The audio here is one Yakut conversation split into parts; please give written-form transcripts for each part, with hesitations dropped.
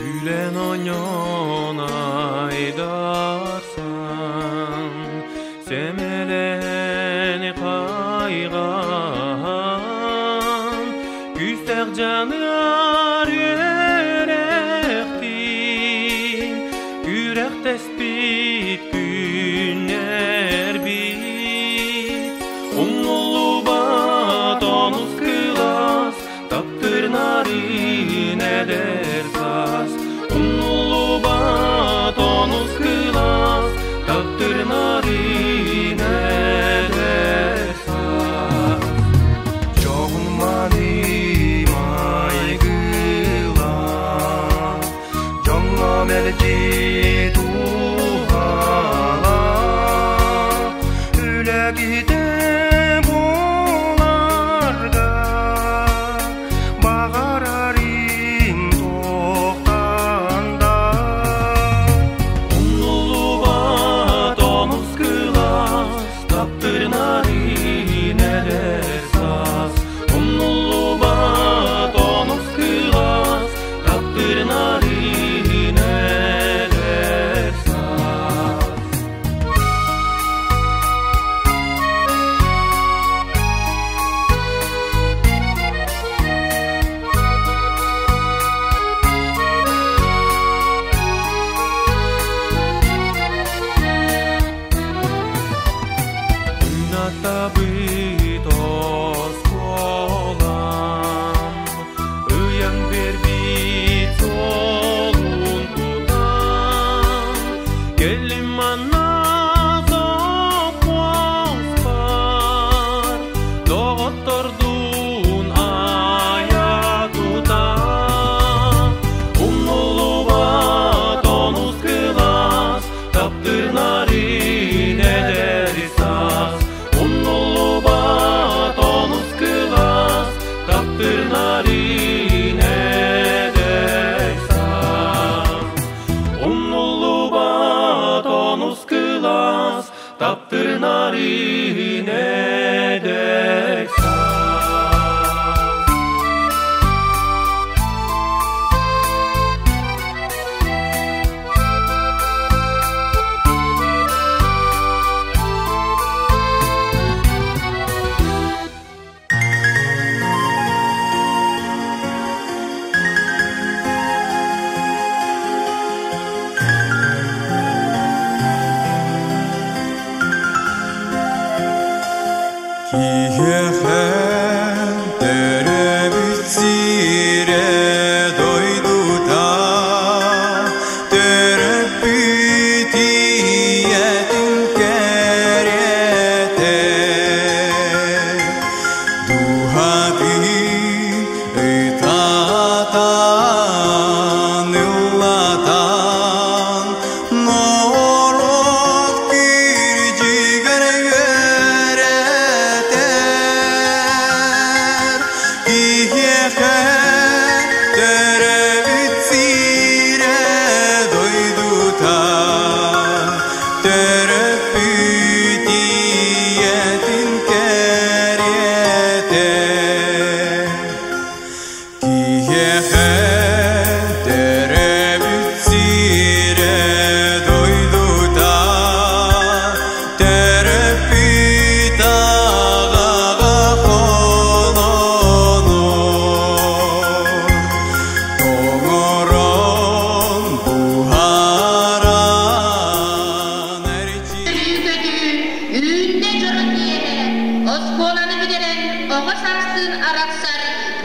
Күлэн оонньоон айдарсан, сэмэлээн хайҕаан, күүстээх дьаныар үөрэхтиин, күрэхтэспит күннэрбит. Умнуллубат онус кылаас, таптыыр нарын эдэр саас. Умнуллубат онус кылаас, таптыыр нарын эдэр саас. Дьоһун маны майгылаах, дьоҥҥо мэлдьи туһалаах, үлэ киһитэ буоларга баҕарарым туохтан да. Умнуллубат онус кылаас, таптыыр нарын эдэр саас. Умнуллубат онус кылаас, таптыыр нарын эдэр саас. Күн аттабыт оскуолам, ыйан биэрбит суолун тутан, кэллим манна сопхуоспар, доҕоттордуун айа тутан. Умнуллубат онус кылаас, таптыыр нарын эдэр саас. Умнуллубат онус кылаас, таптыыр нарын эдэр саас. Умнуллубат онус кылаас, таптыыр нарын эдэр саас. Киһиэхэ төрөөбүт сирэ дойдута, төрөппүт ийэтин кэриэтэ. Дууһатын ытатан, ыллатан, норуот кирдьигэр үөрэтэр. Киһиэхэ төрөөбүт сирэ дойдута, төрөппүт ийэтин кэриэтэ. Киһиэхэ төрөөбүт сирэ дойдута, төрөппүт аҕаҕа холонор. Тоҥорон буһаран эрчий Өрүү-көтүү, үүннэ дьоро киэһэ, оскуоланы бүтэрэн оҕо саастыын арахсар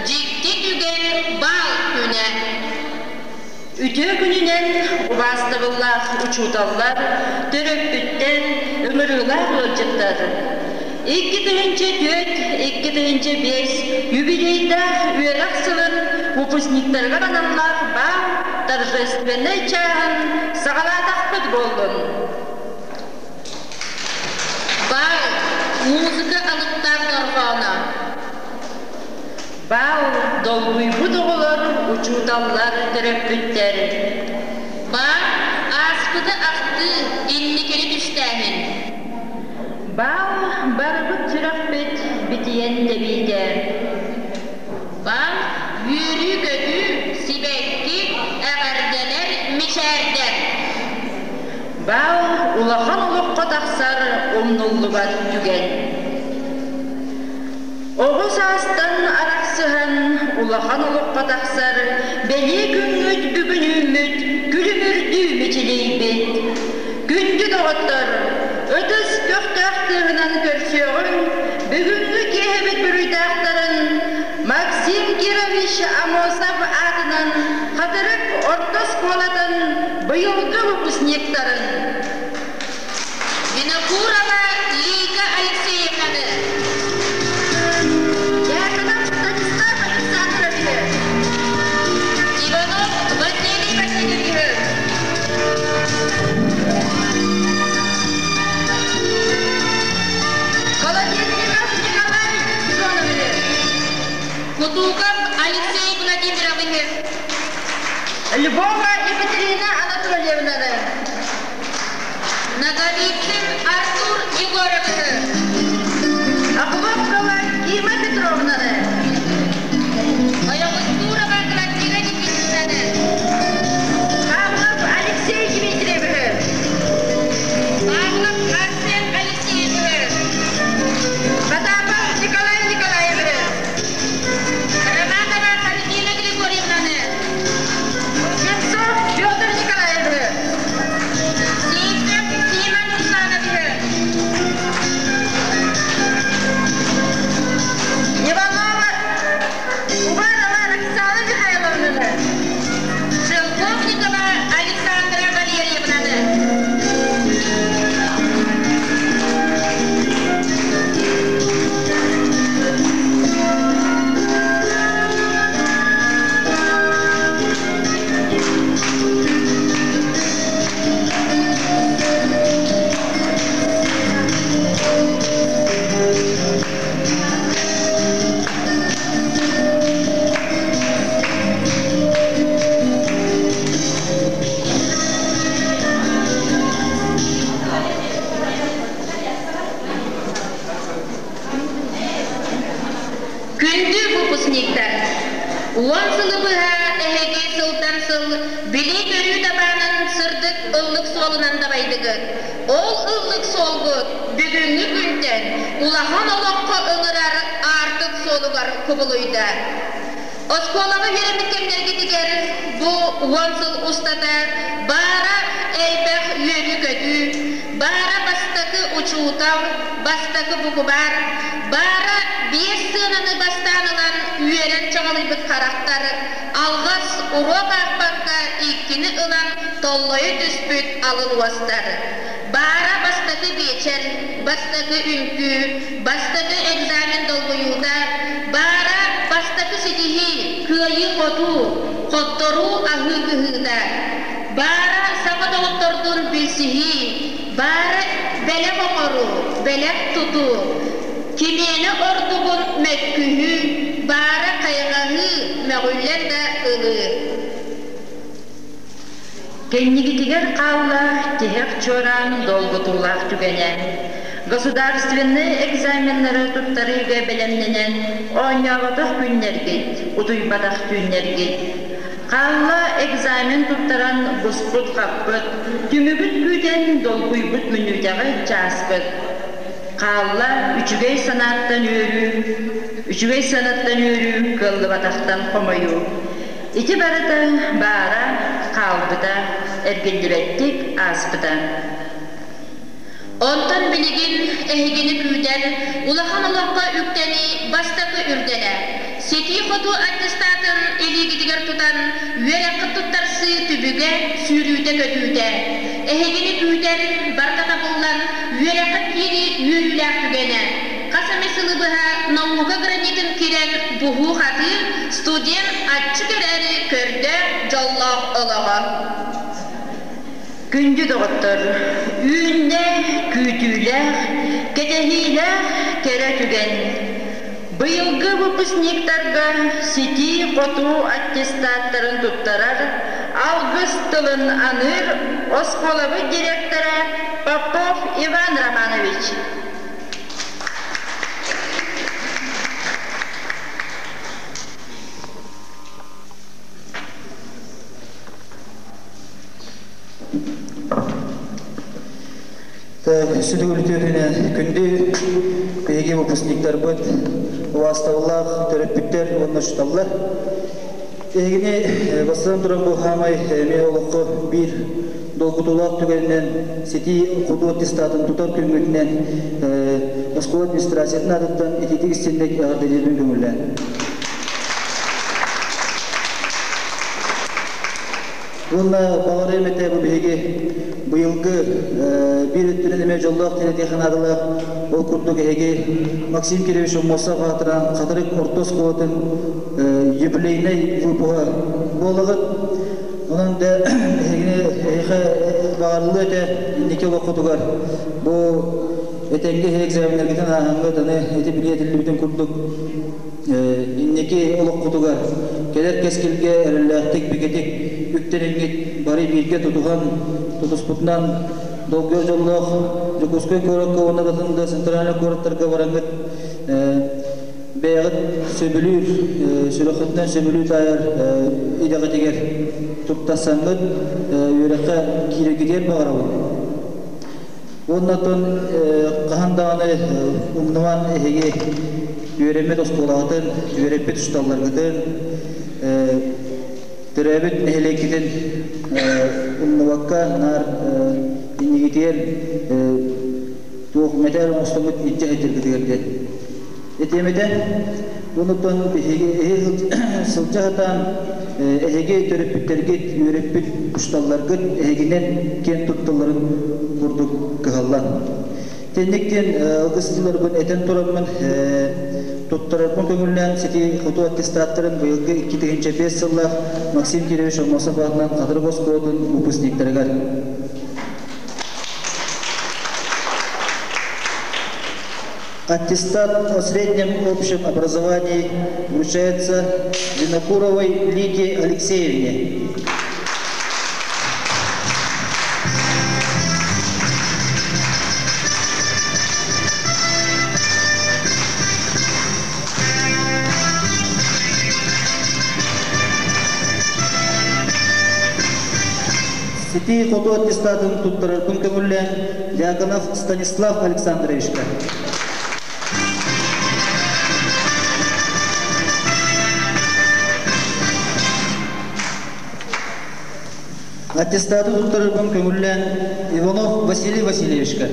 дьикти түгэн баал күнэ. Үтүө күнүнэн убаастабыллаах учууталлар, төрөппүттэр, ыҥырыылаах ыалдьыттар! 2004, 2005 юбилейдаах үөрэх сылын выпускниктарыгар аналлаах баал торжественнай чааһын саҕалаатахпыт буоллун! Баал, музыка алыптаах дорҕооно. Баал долгуйбут оҕолор, учууталлар, төрөппүттэр. Баал, ааспыты ахтыы, инникини түстээһин. Баал барыбыт сүрэхпит битийэн тэбиитэ. Баал, үөрүү-көтүү, сибэкки, эҕэрдэ. Баал улахан олоххо тахсар умнуллубат түгэн. Оҕо саастан арахсыһан улахан олоххо тахсар бэлиэ күҥҥүт бүгүн үүммүт күлүмүрдүү мичилийбит. Күндү доҕоттор, ытыс көхтөөх тыаһынан көрсүөҕүҥ бүгүҥҥү киэһэбит буруйдаахтарын Максим Кирович Аммосов аатынан Хатырык орто оскуолатын быйылгы выпускниктарын Винокурова Лика Алексеевнаны Дьяконов Станислав Александровиһы Иванов Василий Васильевиһы Холодильников Николай Семеновиһы Кутуков Алексей Владимировиһы Львова Екатерина Анатольевнаны Ноговицын Артур Егоровиһы Охлопкова Кима Петровнаны Ойоҕустурова Глафира Никитинаны Павлов Алексей Дмитриевиһы Павлов Арсен Алексеевиһы Потапов Николай Николаевиһы Романова Альбина Григорьевнаны Кузнецов Петр Николаевиһы Сивцев Симон Руслановиһы Иванова Уварова Оксана Михайловнаны Шелковникова Александра Валерьевнаны Күндү выпускниктар! Уон сылы быһа эһиги сылтан сыл билии-көрүү табаанын сырдык ыллык суолунан дабайдыгыт. Ол ыллык суолгут бүгүҥҥү күнтэн улахан олоххо ыҥырар аартык суолугар кубулуйда. Оскуолаҕа үөрэммит кэмнэргитигэр бу уон сыл устата баара элбэх үөрүү-көтүү, баара бастакы учуутал, бастакы букубаар, баара биэс сыананы бастаан ылан үөрэн чаҕылыйбыт харахтар, алҕас уруок аахпакка иккини ылан толлойо түспүт алын уостар. Баара бастакы биэчэр, бастакы үҥкүү, бастакы экзамен долгуйуута, баара бастакы ситиһии, кыайыы-хотуу, хотторуу аһыы кыһыыта, баара саҥа доҕоттордуун билсиһии, баара бэлэх оҥоруу, бэлэх тутуу, кимиэнэ ордугун мөккүһүү, баара хайҕаһыы, мөҕүллэн да ылыы. Кэннигитигэр хаалла тиһэх чуораан долгутуулаах түгэнэ. Государственнай экзаменнары туттарыыга бэлэмнэнэн оонньооботох күннэргит, утуйбатах түүннэргит. Хаалла экзамен туттаран буспут-хаппыт, түмүгүт күүтэн долгуйбут мүнүүтэҕэ чааскыт. Хаалла үчүгэй санааттан үөрүү, үчүгэй санааттан үөрүү, кыаллыбатахтан хомойуу. Ити барыта баара, хаалбыта, эргиллибэттик ааспыта. Онтон билигин эһигини күүтэр улахан олоххо үктэнии бастакы үрдэлэ. Ситии-хотуу аттестатын илиигитигэр тутан, үөрэххит туттарсыы түбүгэ, сүүрүүтэ-көтүүтэ. Эһигини күүтэр барыта табыллан, үөрэххэ киирии үөрүүлээх түгэнэ. Хас эмэ сылы быһа наука гранитын кирэн буһуу-хатыы студент аччык эрээри көрдөөх, дьоллоох олоҕо. Күндү доҕоттор, үүннэ күүтүүлээх, кэтэһиилээх кэрэ түгэн. Быйылгы выпускниктарга ситии-хотуу аттестаттарын туттарар алгыс тылын аныыр оскуолабыт директора Попов Иван Романович. Сүдүгүлүтүөтүнэн күндү биһиги выпускниктарбыт, убаастабыллаах төрөппүттэр уонна учууталлар. Эһигини бастатан туран бу хаамай эмиэ олоххо биир долгутуулаах түгэнинэн ситии хоту аттестатын тутар күҥҥүтүнэн оскуола администрациятын аатыттан итиитик истинник эҕэрдэлиирбин көҥүллээн. Уонна баҕарыам этэ бу биһиги быйылгы биир өттүнэн эмиэ дьоллоох тирэтиэхэ наадалаах ол курдук эһиги Максим Кирович Аммосов аатынан Хатырык орто оскуолатын юбилейнай выпуһа буолаҕыт. Онон да эһигини эһиэхэ баҕарыллыа этэ инники олоххутугар бу этэҥҥэ эһиги экзаменнаргытын ааһаҥҥыт аны ити билиэ этиллибитин курдук инники олоххутугар кэлэр кэскилгэ эрэллээхтик, бигэтик үктэниҥҥит бары бииргэ тутуһан, тутуспутунан долгуйар дьоллоох Дьокуускай куоракка уонна да центральнай куораттарга бараҥҥыт бэйэҕит сөбүлүүр, сүрэххитинэн сөбүлүү таайар идэҕитигэр туттарсаҥҥыт үөрэххэ киирэргитигэр баҕарабын. Уонна оттон хаһан даҕаны умнуман эһиги үөрэммит оскуолаҕытын, үөрэппит учууталларгытын, төрөөбүт нэһилиэккитин умнубакка наар иннигитигэр туох мэтээл оҥостоммут илдьэ сылдьаргытыгар диэн Этиэмэтэ, онуттан биһиги сылдьа сатаан эһиги төрөппүттэргит, үөрэппит учууталларгыт эһигинэн киэн тутталларын курдук кыһаллан. Тинник диэн алгыстыыларбын этэн тураммын туттарарбын көҥүллээн сити хоту аттестаттарын быйылгы 2005 сыллаах Максим Кирович Аммосов аатынан Хатырык оскуолатын выпускниктарыгар. Аттестат о среднем общем образовании вручается Винокуровой Лидии Алексеевне. Ситии хоту аттестатын туттарарбын көҥүллээн Дьяконов Станислав Александровичка. Аттестаты туттарарбын көҥүллээн Иванов Василий Васильевичка.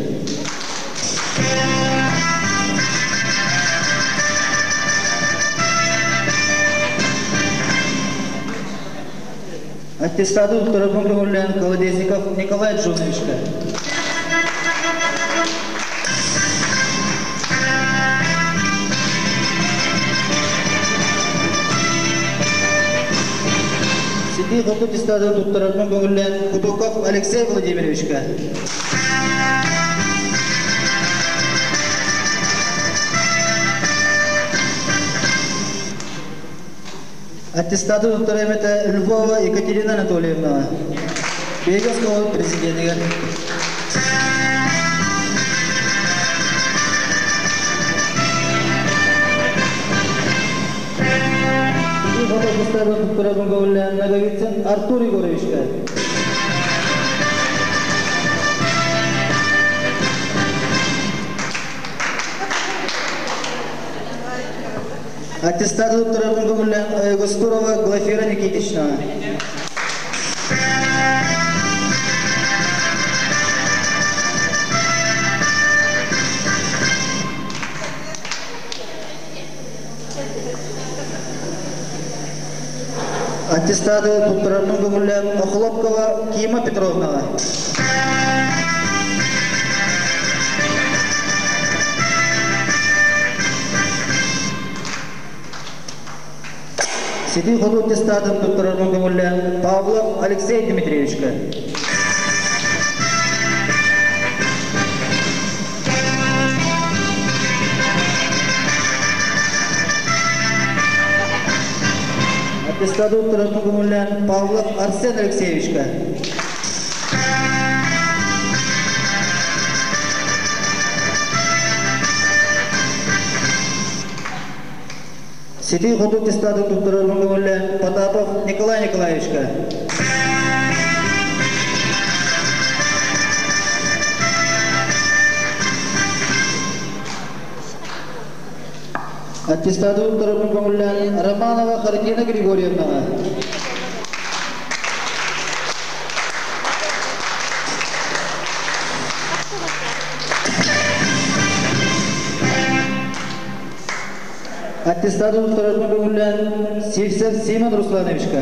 Аттестаты туттарарбын көҥүллээн Колодезников Николай Джоновичка. Ситии хоту аттестаты туттарарбын көҥүллээн Кутуков Алексей Владимировичка. Аттестаты туттара эмэтэ Львова Екатерина Анатольевна, Биһиги оскуолабыт президенигэр. Аттестаты туттарабын көҥүллээн Наговицын Артур Егоровичка. Аттестаты туттарарбын көҥүллээн Гостурова Глафира Никитична. Аттестаты туттарарбын көҥүллээн Охлопкова Кима Петровнаҕа. Ситии хоту аттестатын туттарарбын көҥүллээн Павлов Алексей Дмитриевичка. Аттестаты туттарарбын көҥүллээн Павлов Арсен Алексеевичка. Ситии хоту аттестатын туттарарбын көҥүллээн Потапов Николай Николаевичка. Аттестаты туттарарбын көҥүллээн Романова Харитина Григорьевнаҕа. Аттестаты туттарарбын көҥүллээн Сивцев Симон Руслановичка.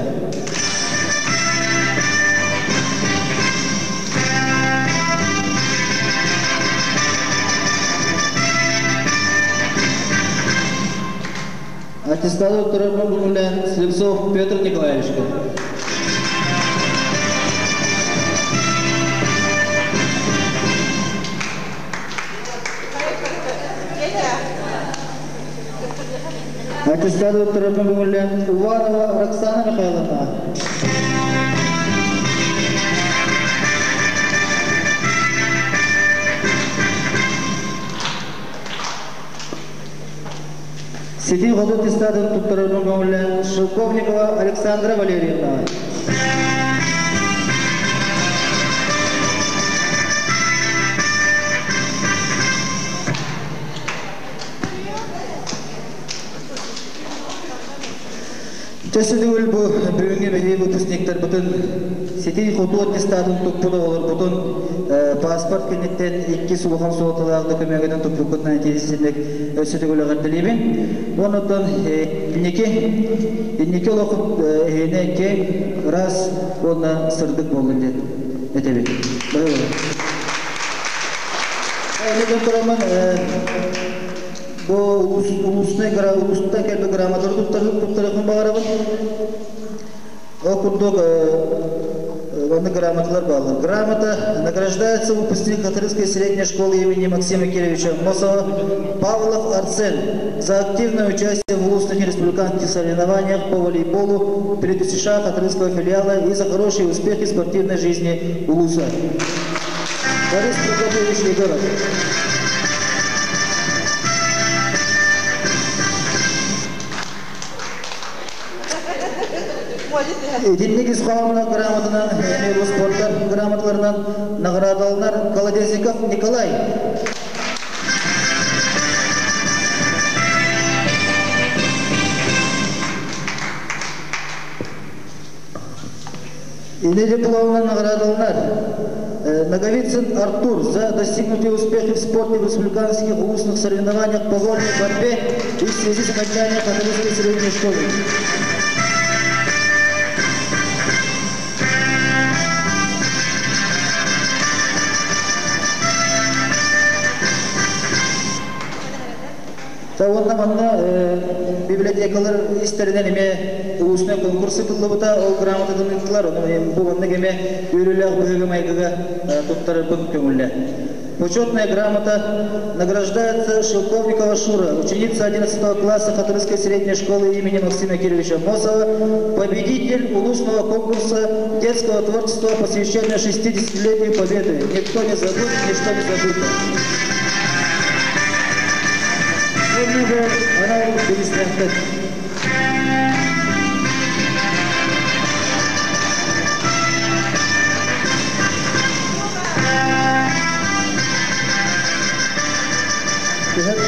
Аттестаты туттарарбын көҥүллээн Слепцов Петр Николаевичка. Аттестаты туттарарбын көҥүллээн Уварова Роксана Михайловна. Ситии хоту аттестатын туттарарбын көҥүллээн Шелковникова Александра Валерьевна. Чэсидигүл бу бүгүҥҥү биһиги выпускниктарбытын ситии хоту аттестатын туппут оҕолорбутун паспорт кэнниттэн иккис улахан суолталаах докумуогунан туппуккутунан итиисинник өссө төгүл эҕэрдэлиибин. Оннуттан инники инники олоххут эһиэнэ киэҥ, ыраас уонна сырдык буоллун диэн этэбин. Эһиги тураммын бу улуусунай улуустан кэлбит грамоталары туттарыахпын баҕарабын. Ол курдук онно грамоталар бааллар. Грамота награждается выпускник Хатырыкской средней школы имени Максима Кировича Аммосова Павлов Арсен за активное участие в улусных и республиканских соревнованиях по волейболу перед США Хатырыкского филиала и за хорошие успехи в спортивной жизни улуса. Борис Прокопьевич Егоров. Итинник ис хоһоонунан грамотанан эмиэ спорттар грамоталарынан наҕараадаланар Колодезников Николай. Или дипломынан наҕараадаланар Наговицын Артур за достигнутые успехи в спорте в республиканских улусных соревнованиях по вольной борьбе и в связи с окончанием Хатырыкской средней школы. Уонна манна библиотекалар истэринэн эмиэ улуусунай конкурс ыытыллыбыта, ол грамотатын ыыттылар, ону бу маннык эмиэ үөрүүлээх быһыыга-майгыга туттарарбын көҥүллэ. Почетная грамота награждается Шелковникова Шура, ученица 11 класса Хатырыкской средней школы имени Максима Кировича Аммосова, победитель улусного конкурса детского творчества, посвященного 60-летию Победы. Никто не забудет, ничто не забыто. Она перестает.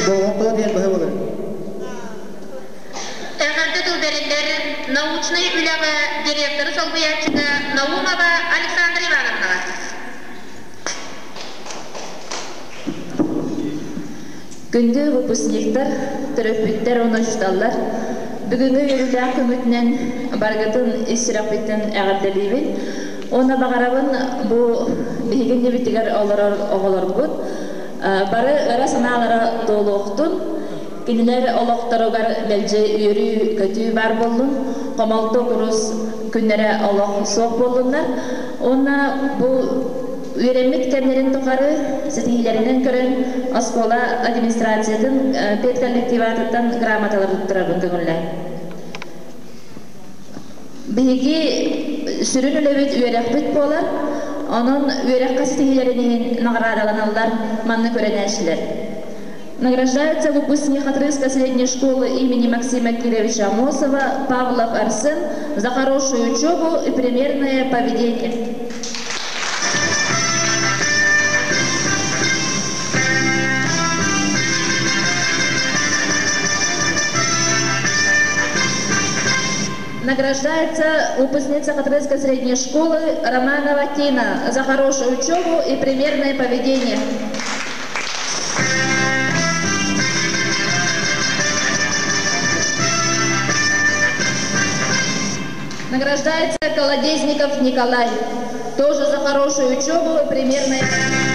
Болҕомтоҕо диэн быһа болар. Эҕэрдэ тыл бэриллэр научнай үлэҕэ директоры солбуйааччыга Наумова Александра Ивановнаҕа. Күндү выпускниктар, төрөппүттэр уонна учууталлар, бүгүҥҥү үөрүүлээх күммүтүнэн барыгытын ис сүрэхпиттэн эҕэрдэлиибин. Уонна баҕарабын бу биһиги иннибитигэр олорор оҕолорбут бары ыра санаалара туолуохтун, кинилэр олохторугар мэлдьи үөрүү-көтүү баар буоллун, хомолто курус күннэрэ олох суох буоллуннар. Уонна бу үөрэммит кэмнэрин тухары ситиһиилэринэн көрөн оскуола администрациятын педколлективатыттан грамоталар туттарабын көҥүллээн. Биһиги сүрүн үлэбит үөрэхпит буолар, онон үөрэххэ ситиһиилэрин иһин наҕараадаланаллар манна көрөнөөччүлэр. Награждается выпускник Хатырыкской средней школы имени Максима Кировича Аммосова Павлов Арсен за хорошую учебу и примерное поведение. Награждается выпускница Хатырыкской средней школы Романова Тина за хорошую учебу и примерное поведение. Награждается Колодезников Николай, тоже за хорошую учебу и примерное поведение.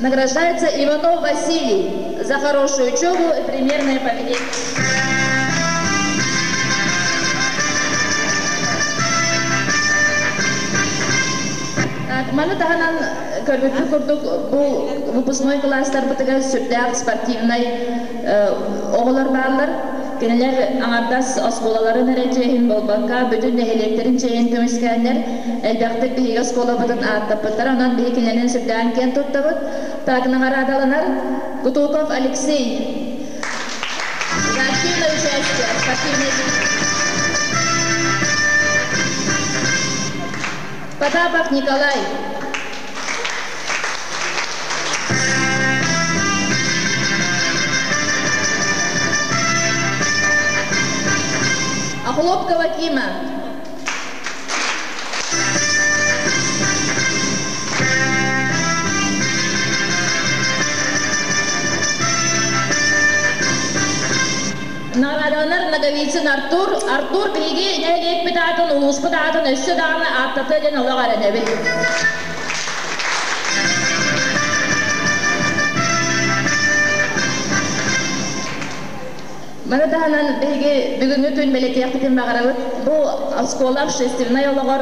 Награждается Иванов Василий за хорошую учебу и примерное поведение. Маны таһынан көрбүппүт курдук бу выпускной кылаастарбытыгар сүрдээх спортивнай оҕолор бааллар. Кинилэр аҥардас оскуолаларын эрэ чиэһин буолбакка, бүтүн нэһилиэктэрин чиэһин көмүскээннэр, элбэхтик биһиги оскуолабытын ааттаппыттар. Онон биһи кинилэрин сүрдээн киэн туттабыт. Так, наҕараадаланар Кутуков Алексей за активное участие в спортивной жизни. Потапов Николай. Охлопкова Кима. Наҕараадаланар Ноговицын Артур. Артур биһиги нэһилиэкпит аатын, улууспут аатын өссө даҕаны ааттатыа диэн олох эрэнэбит. Маны таһынан биһиги бүгүҥҥү күн бэлэтиэхпитин баҕарабыт. Бу оскуола общественнай олоҕор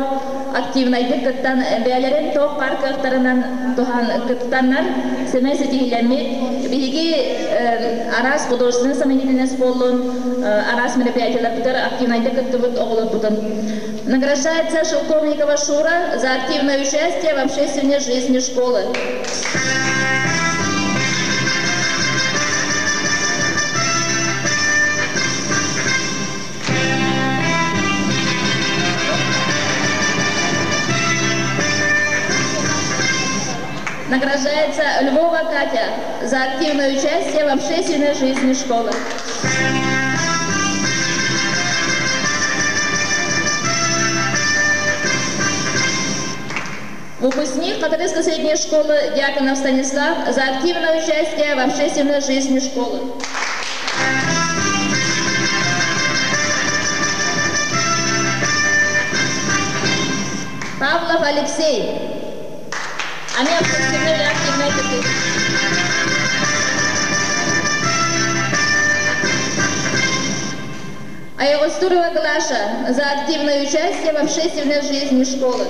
активнайдык кыттан, бэйэлэрин туох баар кыахтарынан туһан кыттаннар сэмэй ситиһиилэммит. Биһиги араас художественный самодеятельность буоллун, араас мероприятиеларбытыгар активнайдык кыттыбыт оҕолорбутун. Награждается Шелковникова Шура за активное участие в общественной жизни школы. Награждается Львова Катя за активное участие в общественной жизни школы. Выпускник Хатырыкской средней школы Дьяконов Станислав за активное участие в общественной жизни школы. Павлов Алексей. Они общественные активные Айгостурова Глаша за активное участие в общественной жизни школы.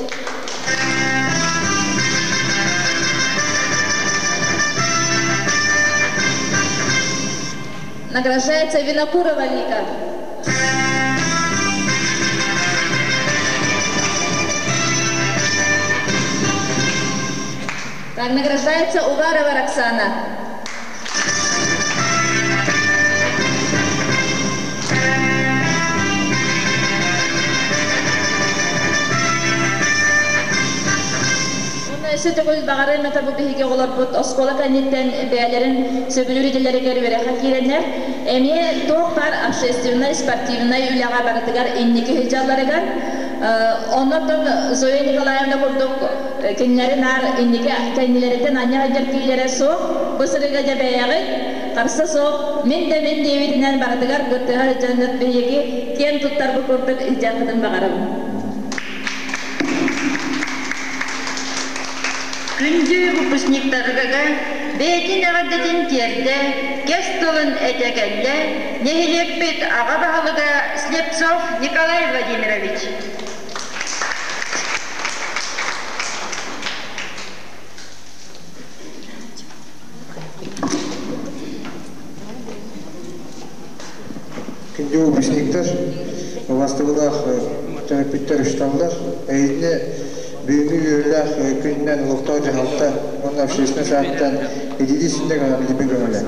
Награждается Винокурова Лика. Так, награждается Уварова Роксана. Өссө төгүл баҕарыам этэ бу биһиги оҕолорбут оскуола кэнниттэн бэйэлэрин сөбүлүүр идэлэригэр үөрэххэ киирэннэр, эмиэ туох баар общественнай, спортивнай үлэҕэ барытыгар инники сылдьалларыгар, оннортон Зоя Николаевна курдук кинилэри наар инники кэннилэриттэн анньа сылдьар киилэрэ суох, бу сырыыга дьэ бэйэҕит харса суох, мин да мин диэбитинэн барытыгар кыттыһа сылдьанныт биһиги киэн туттарбыт курдук илдьэххитин баҕарабын. Күндү выпускниктарга бэйэтин эҕэрдэтин тиэрдэ, кэс тылын этэ кэллэ нэһилиэкпит аҕа баһылыга Слепцов Николай Владимирович. Күндү выпускниктар, убастыбылаах төрөппүттэр учууталлар, эһигини бүгүҥҥү үөрүүлээх күнүнэн олохтоох дьаһалта уонна общественнай сааттан ититии сүннэ көҥүллүүбүн көҥүлэ.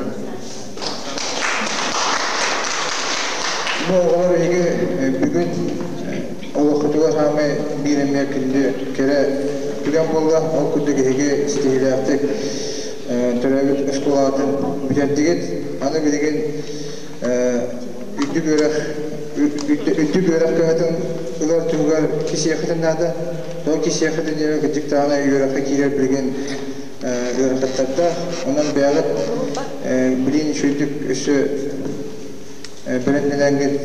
Бу оҕолор эһиги бүгүн олоххутугар саамай биир эмиэ күндү кэрэ түгэн буолла. Ол курдук эһиги ситиһиилээхтик Төрөөбүт оскуолаҕытын бүтэрдигит. Аны билигин үрдүк үөрэх үрдүк үөрэх кыһатын ылар туһугар кисиэхитин наада. Тоҕо кисиэхитин диэбэ кырдьык даҕаны үөрэххэ киирэр билигин ыарахаттардаах. Онон бэйэҕит билиин үчүгэйдик өссө бэлэмнэнэҥҥит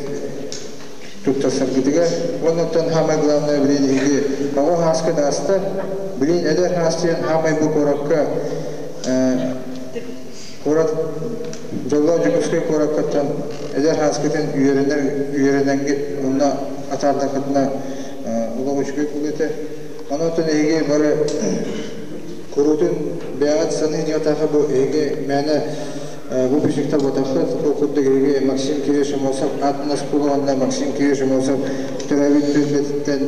туттарсаргытыгар. Уонна оттон самое главное билин эһиги оҕо һааскыт ааста. Билин эдэр һаас диэн хаамай бу куоракка куорат дьоллоох Дьокуускай куораккаттан эдэр һааскытын үөрэнэр үөрэнэҥҥит онно атаардаххытына олох үчүгэй буолуо этэ. Онон эһиги бары куруутун бэйэҕит саныы дьиэтээхи бу эһиги мээнэ выпускниктар буотаххыт. Ол курдук эһиги Максим Кириллович Аммосов аатын оскуола уонна Максим Кириллович Аммосов төрөөбүт түөлбэтиттэн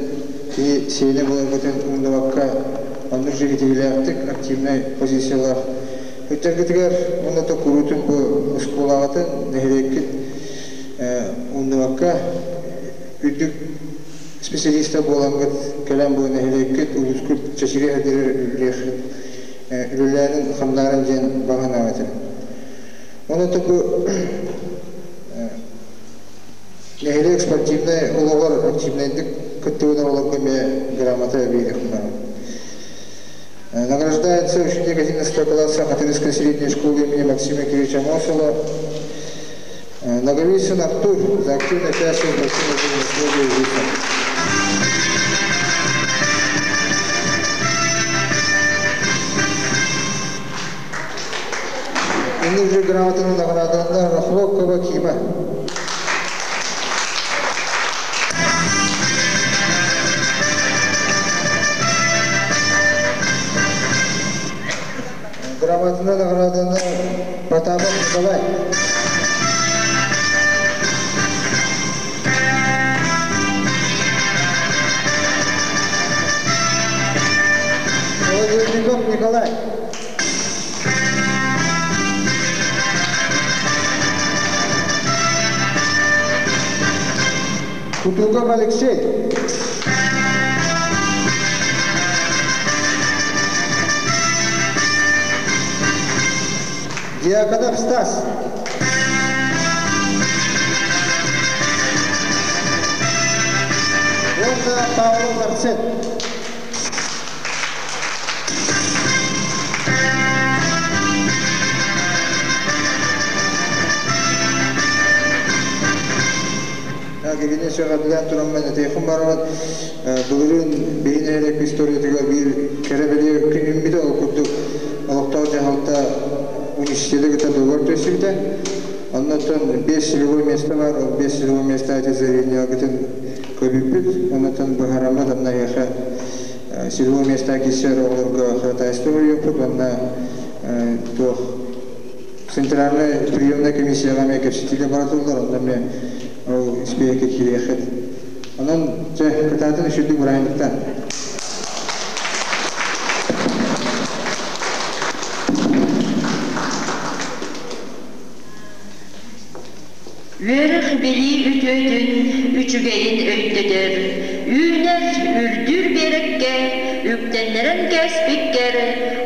кини сиэнэ буоларгытын умнубакка оннук дьиһитиилээхтик активнай позициялаах сылдьаргытыгар уонна да куруутун бу оскуолаҕытын нэһилиэккит умнубакка үрдүк специалиста буолаҥҥыт кэлэн бу нэһилиэккит улуускут чэчири эдэрэр үлэлээнин хамнаарын диэн баҕа этим. Онон бу нэһилиэк спортивнай олоҕор активнайдык кыттыбыт оҕолорго эмиэ грамота биэриэхпин. Награждается ученик 11 класса Хатырыкской средней школы имени Максима Кирилловича Аммосова Ноговицын Артур за активное участие в спортивной жизни. Инник же грамотаны наградаланна Рахлокова Кима. Грамотаны наградаланна Потапов Николай. Холодильников Николай. Кутуков Алексей. Диаконов Стас. Уонна Павлов Арсен. Кигини сөҕөдүлээн тураммын этиэхим барабын былырыын биһи нэһилиэк историятыгар биир кэрэ бэлиэ күн үүммүтэ. Ол курдук олохтоох дьаһалта университеты кытта договор түһэрсибитэ. Оннуттан 5 целевой место бар, ол 5 целевой место эти заявлениягытын көбүппүт. Оннуттан быһараммыт онно эһиэхэ целевой место киирсэр оҕолорго ходатайство суруйуохпут уонна туох центральная приемная комиссияҕа эмиэ кэпсэтиилэр бара тураллар, онно эмиэ ол испииһэккэ киириэххит. Онон чэ, кытаатын үчүгдүк бырааһынньыктан. Үөрэх билии үтүөтүн, үчүгэйин өйдөтөр, үүнэр, үрдүүр биэрэккэ үктэннэрэн кээспиккэр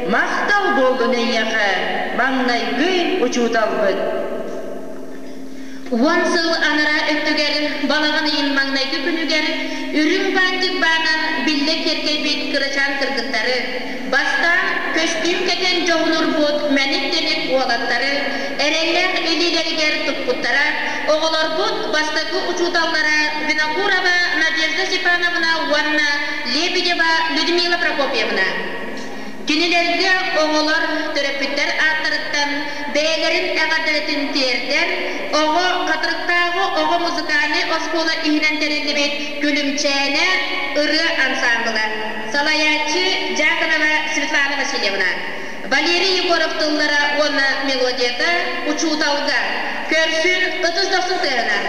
махтал буоллун эйиэхэ, маҥнайгы учууталбыт. 10 сыл анараа өттүгэр балаҕан ыйын маҥнайгы күнүгэр үрүҥ баантик баанан биллэ киэркэйбит кырачаан кыргыттары, бастаан көстүүм кэтэн дьоһунурбут мэник-тэник уолаттары эрэллээх илиилэригэр туппуттара оҕолорбут бастакы учууталлара Винокурова Надежда Степановна уонна Лебедева Людмила Прокопьевна. Кинилэргэ оҕолор төрөппүттэр ааттарыттан бэйэлэрин эҕэрдэлэрин тиэрдэр оҕо Хатырыктааҕы оҕо музыкальнай оскуола иһинэн тэриллибит Күлүмчээнэ ырыа ансаамбыла. Салайааччы Дьяконова Светлана Васильевна. Валерий Егоров тыллара уонна мелодията «Учууталга». Көрсүҥ ытыс дохсун тыаһынан.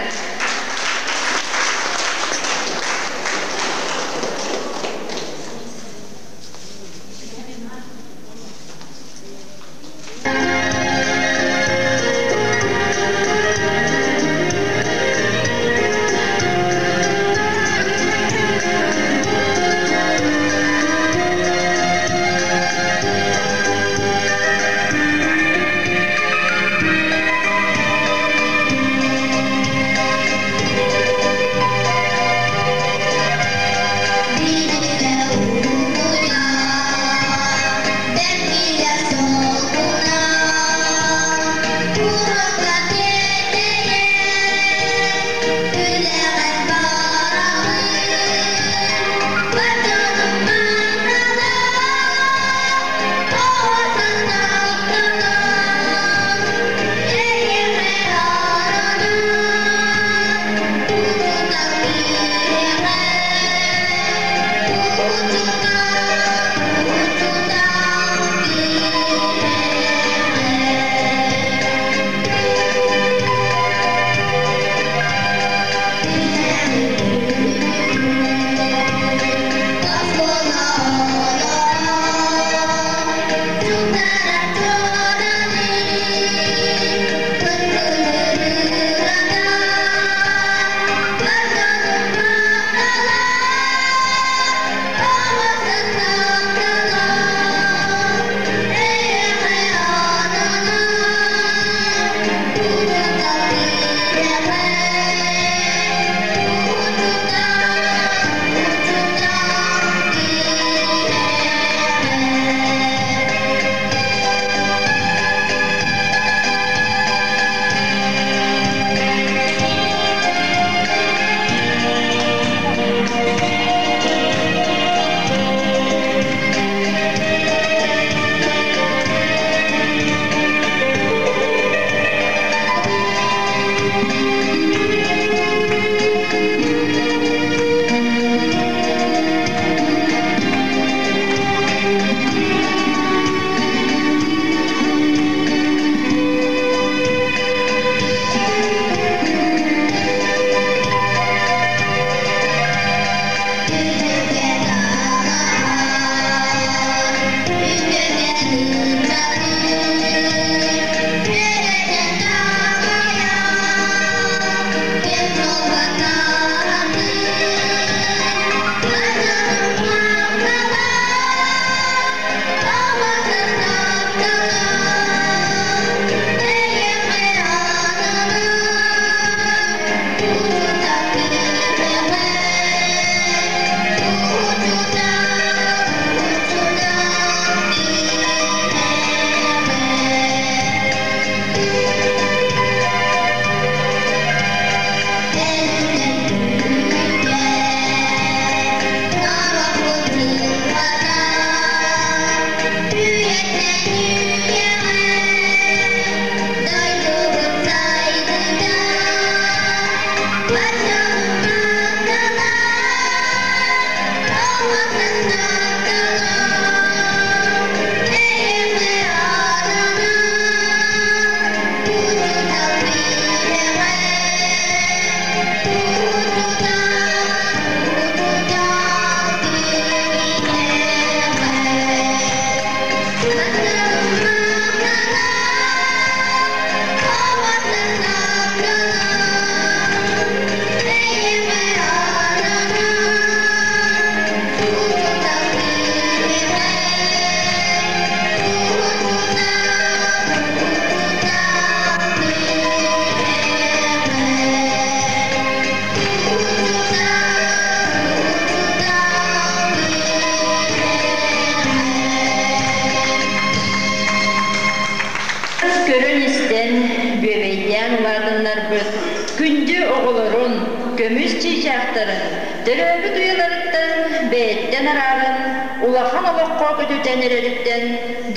Көрөн-истэн, бүөбэйдээн улаатыннарбыт күндү оҕолорун, көмүс чыычаахтарын төрөөбүт уйаларыттан бэйэттэн арааран, улахан олоххо көтүтэн эрэриттэн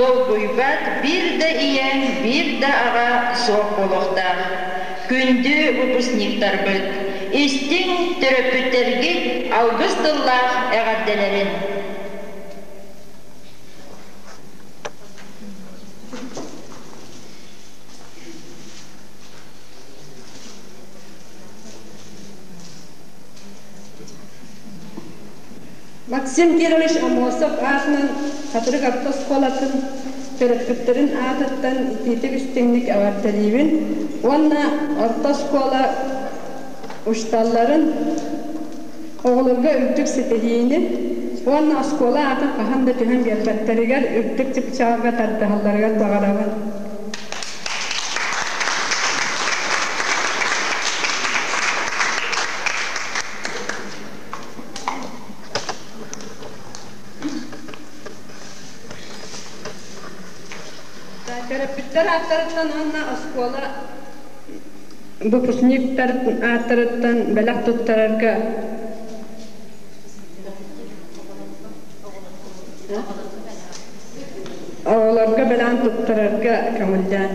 долгуйбат биир да ийэ, биир да аҕа суох буолуохтаах. Күндү выпускниктарбыт, истиҥ төрөппүттэргит алгыс тыллаах эҕэрдэлэрин! Максим Кирович Аммосов аатынан Хатырык орто оскуолатын төрөппүттэрин аатыттан итиитик истиҥник эҕэрдэлиибин уонна орто оскуола учууталларын оҕолорго үрдүк ситиһиини уонна оскуола аатын хаһан да түһэн биэрбэттэригэр үрдүк чыпчаалга тардыһалларыгар баҕарабын. Төрөппүттэр ааттарыттан уонна оскуола выпускниктар ааттарыттан бэлэх туттарарга оҕолорго бэлэҕин туттарарга көҥүллээн.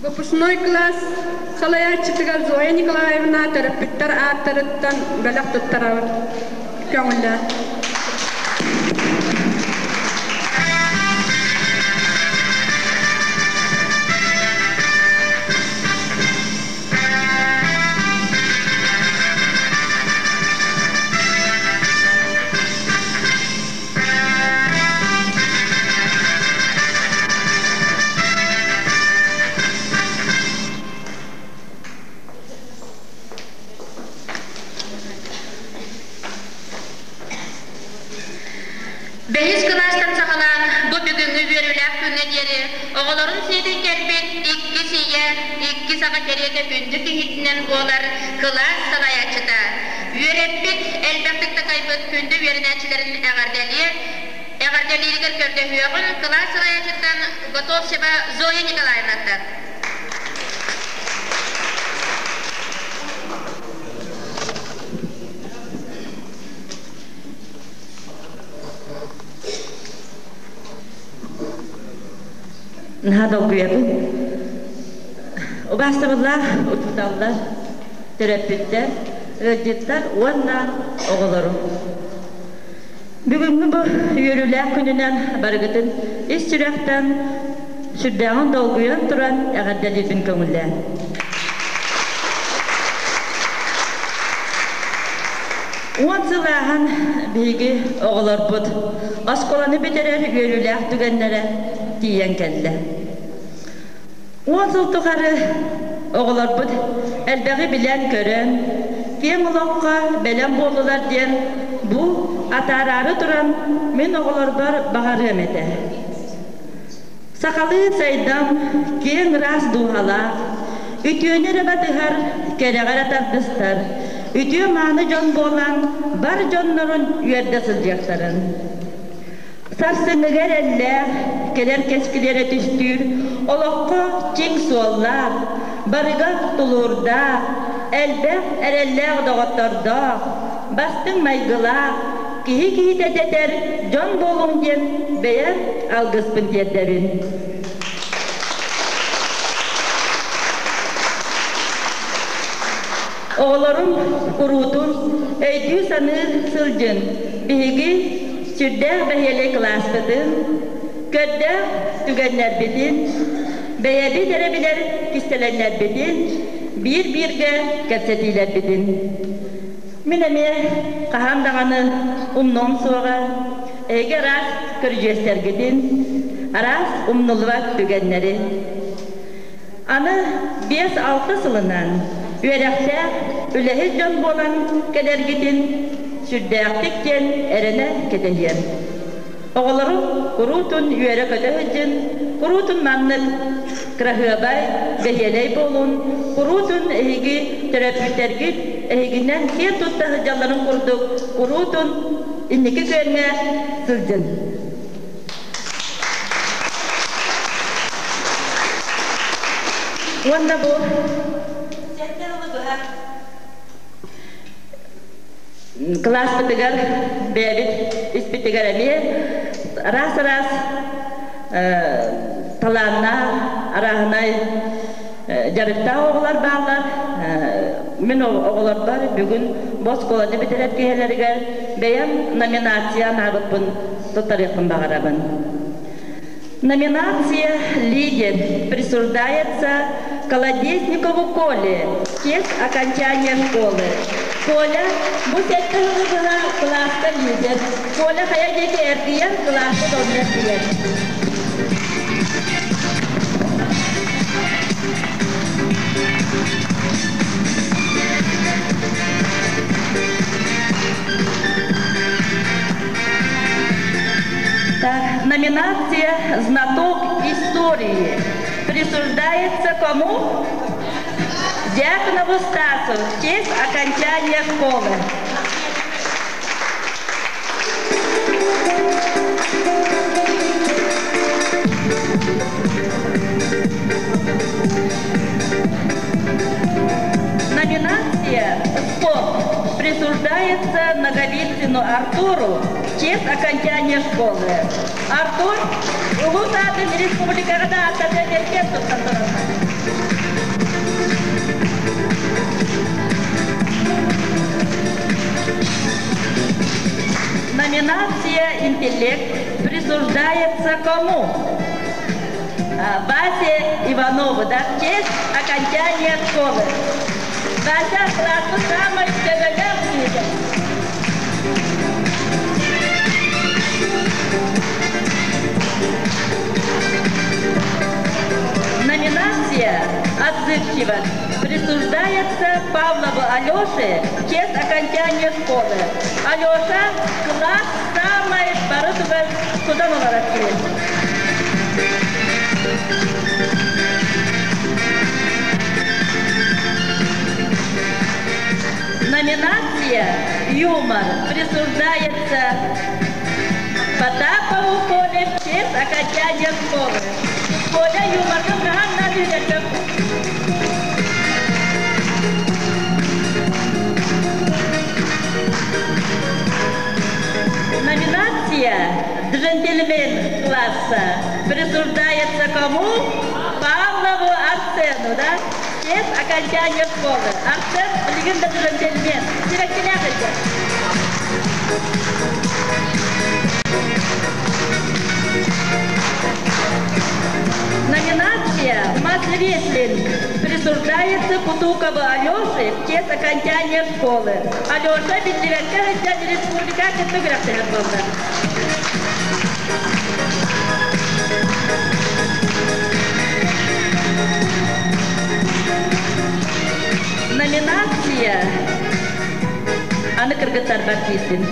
Выпускной класс салайааччытыгар Зоя Николаевна төрөппүттэр ааттарыттан бэлэх туттарабыт. Көҥүллээх. Бэһис кылаастан саҕалаан бу бүгүҥҥү үөрүүлээх күҥҥэ диэри оҕолорун сиэтин кэлбит иккис ийэ, иккис аҕа кэриэтэ күндү киһитинэн буолар кылаас салайааччыта, үөрэппит, элбэхтик такайбыт күндү үөрэнээччилэрин эҕэрдэлиэ, эҕэрдэлииригэр көрдөһүөҕүн кылаас салайааччыттан Готовцева Зоя Николаевнаттан. Наһаа долгуйабын. Убаастабыллаах учууталлар, төрөппүттэр, ыалдьыттар уонна оҕолорум. Бүгүҥҥү бу үөрүүлээх күнүнэн барыгытын ис сүрэхтэн сүрдээҕин долгуйан туран эҕэрдэлиирбин көҥүллээн. Уон сыл ааһан биһиги оҕолорбут оскуоланы бүтэрэр үөрүүлээх түгэннэрэ тиийэн кэллэ. Уон сыл тухары оҕолорбут элбэҕи билэн-көрөн, киэҥ олоххо бэлэм буоллулар диэн бу атаараары туран мин оҕолорбор баҕарыам этэ. Сахалыы сайдам, киэҥ ыраас дууһалаах, үтүөнү эрэ батыһар, кэрэҕэ эрэ тардыстар, үтүө-мааны дьон буолан бар дьоннорун үөрдэ сылдьыахтарын. Сарсыҥҥыга эрэллээх, кэлэр кэскилэрэ түстүүр, олоххо чиҥ суоллаах, барыга тулуурдаах, элбэх эрэллээх доҕоттордоох, бастыҥ майгылаах, киһи киһитэ дэтэр дьон буолуҥ диэн бэйэм алгыспын тиэрдэбин. Оҕолорум куруутун өйдүү-саныы сылдьын, биһиги сүрдээх бэһиэлэй кылааспытын, көрдөөх түгэннэрбитин, бэйэбит эрэ билэр кистэлэҥнэрбитин, биир-бииргэ кэпсэтиилэрбитин. Мин эмиэ хаһан даҕаны умнуом суоҕа, эһиги араас көрүдьүөстэргитин, араас умнуллубат түгэннэри. Аны 5-6 сылынан үөрэхтээх, үлэһит дьон буолан кэлэргитин сүрдээхтик диэн эрэнэ кэтэһиэм. Оҕолорум куруутун үөрэ-көтө сылдьын, куруутун маннык кыраһыабай, бэһиэлэй буолун, куруутун эһиги төрөппүттэргит эһигинэн киэн тутта сылдьалларын курдук куруутун инники күөҥҥэ сылдьын. Уонна бу кылааспытыгар бэйэбит испитигэр эмиэ араас-араас талааннаах, арааһынай дьарыктаах оҕолор бааллар. Мин оҕолорбор бүгүн бу оскуоланы бүтэрэр киһилэригэр бэйэм номинация анаабыппын туттарыахпын баҕарабын. Номинация «Лидер» присуждается Колодезникову Коле в честь окончания школы. Коля, бу сэттэ сылы быһа кылааска лидер. Коля хайа диэки эргийэн, кылааска доннор тиийэр. Так, номинация «Знаток истории» присуждается кому? Дьяконову Стасу в честь окончания школы. Номинация «Спорт» присуждается Наговицыну Артуру в честь окончания школы. Артур, Улус аатын республикаҕа да ааттатыа кэн туттан тураллар. Номинация «Интеллект» присуждается кому? Васе Иванову, да, в честь окончания школы. Вася классу самый төбөлөөх киһитэ. Номинация «Отзывчивость» присуждается Павлову Алёше в честь окончания школы. Алёша класс самай бары тугар судан олорор киһи. Номинация «Юмор» присуждается Потапову Коле в честь окончания школы. Коля юморга хаһан да Номинация «Джентльмен класса» присуждается кому? Павлову Арсену, да? В честь окончания школы. Арсен легенда джентльмен. Сиротеляк. Номинация «Мас-рестлинг» присуждается Кутукову Алёше в честь окончания школы. Алёша биллибэккэ сылдьан республика кытта күрэхтэһэр буолла. Номинация Аны кыргыттарбар тиийдим.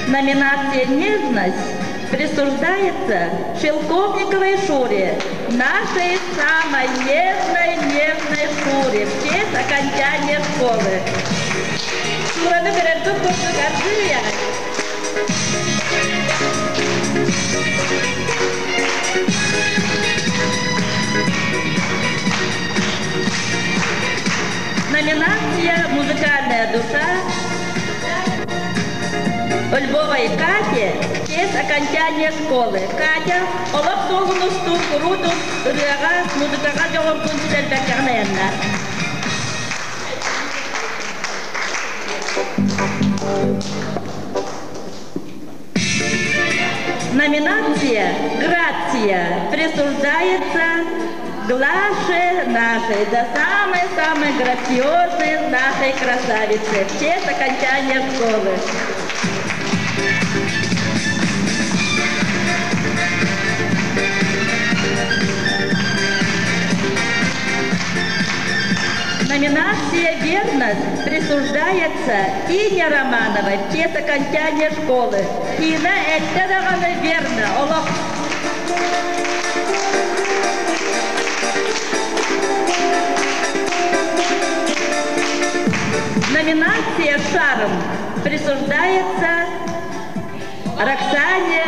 Номинация «Нежность» присуждается Шелковниковой Шуре, нашей самой нежной, нежной Шуре в честь окончания школы. Шураны көрөргө курдук аргыйа. Номинация «Музыкальная душа» Львовой Кате в честь окончания школы. Катя, олох суолун устун куруутун ырыаҕа, музыкаҕа дьоҕургун сүтэрбэккэҕин айанна. Номинация «Грация» присуждается Глаше нашей, да самой-самой грациозной нашей красавице в честь окончания школы. Номинация «Верность» присуждается Тине Романовой в честь окончания школы. Тина эттэ даҕаны верно, олох Номинация «Шарм» присуждается Роксане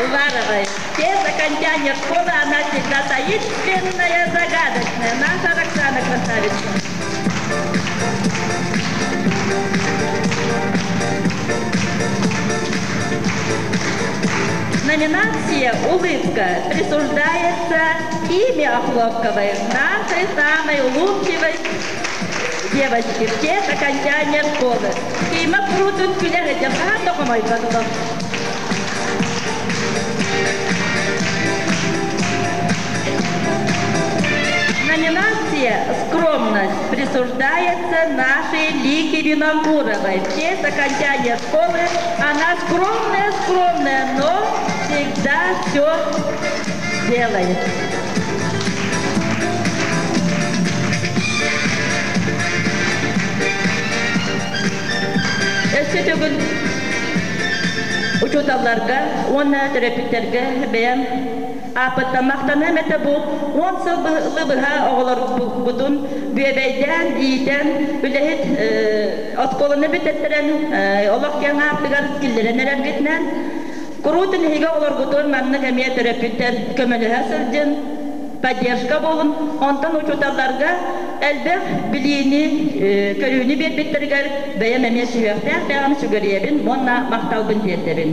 Уваровой. Без окончания школы она всегда таинственная, загадочная. Наша Роксана красавица. Номинация «Улыбка» присуждается имя Охлопковой, нашей самой улыбчивой девочки в честь окончания школы. Кима крутут күлэр хаан тоқомойбатылар. Номинация «Скромность» присуждается нашей Лике Винокуровой. В честь окончания школы она скромная-скромная, но всегда все делает. Өссө төгүл учууталларга уонна төрөппүттэргэ бэйэм ааппыттан махтаныам этэ бу уон сыл быһа оҕолорбутун бүөбэйдээн иитэн үлэһит оскуоланы бүтэттэрэн олох киэҥ аартыгар киллэрэн эрэргитинэн куруутун эһиги оҕолоргутун маннык эмиэ төрөппүттэр көмөлөһө сылдьын поддержка буолун онтон учууталларга элбэх билиини көрүүнү биэрбиттэригэр бэйэм эмиэ сүһүөхтээх бэйэм сүгүрүйэбин уонна махталбын тиэрдэбин.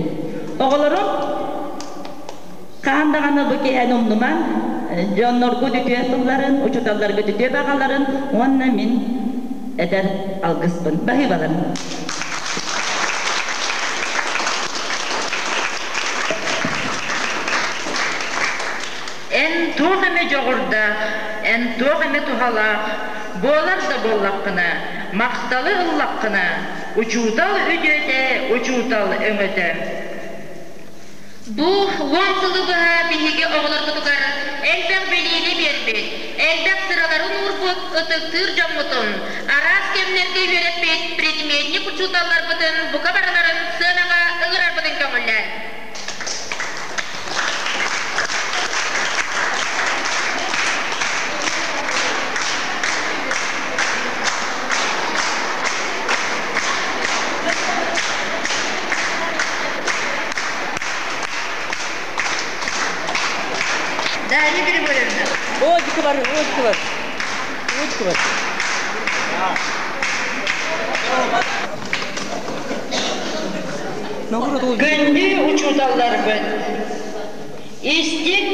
Оҕолорум хаһан даҕаны бу киэһэни умнумаҥ, дьонноргут үтүө тылларын, учууталларгыт үтүө баҕаларын уонна мин этэр алгыспын. Баһыыбаларын. Эн туох эмэ дьоҕурдаах, эн туох эмэ туһалаах буолар да буоллаххына, махталы ыллаххына, учуутал үтүөтэ, учуутал өҥөтө. Бу уон сылы быһа биһиги оҕолорбутугар элбэх билиини биэрбит, элбэх сыраларын уурбут ытыктыыр дьоммутун, араас кэмнэргэ үөрэппит предметник учууталларбытын бука барыларын сыанаҕа ыҥырарбытын көҥүллээн. Дарья Григорьевна. Ожик бар, ожик бар. Ожик бар. Күндү учууталларбыт, истиҥ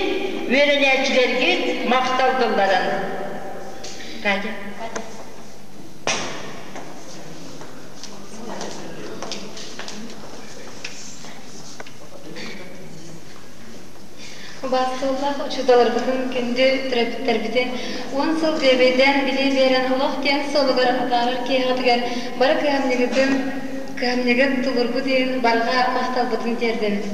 үөрэнээччилэргит махтал тылларын. Катя. Убаастабыллаах учууталларбытын, күндү төрөппүттэрбитин уон сыл бүөбэйдээн билии биэрэн олох диэн суолугар атаарар киэһэҕитигэр бары кыһамньыгытын, кыһамньыгыт тулургут иһин барҕа махталбытын тиэрдэбит.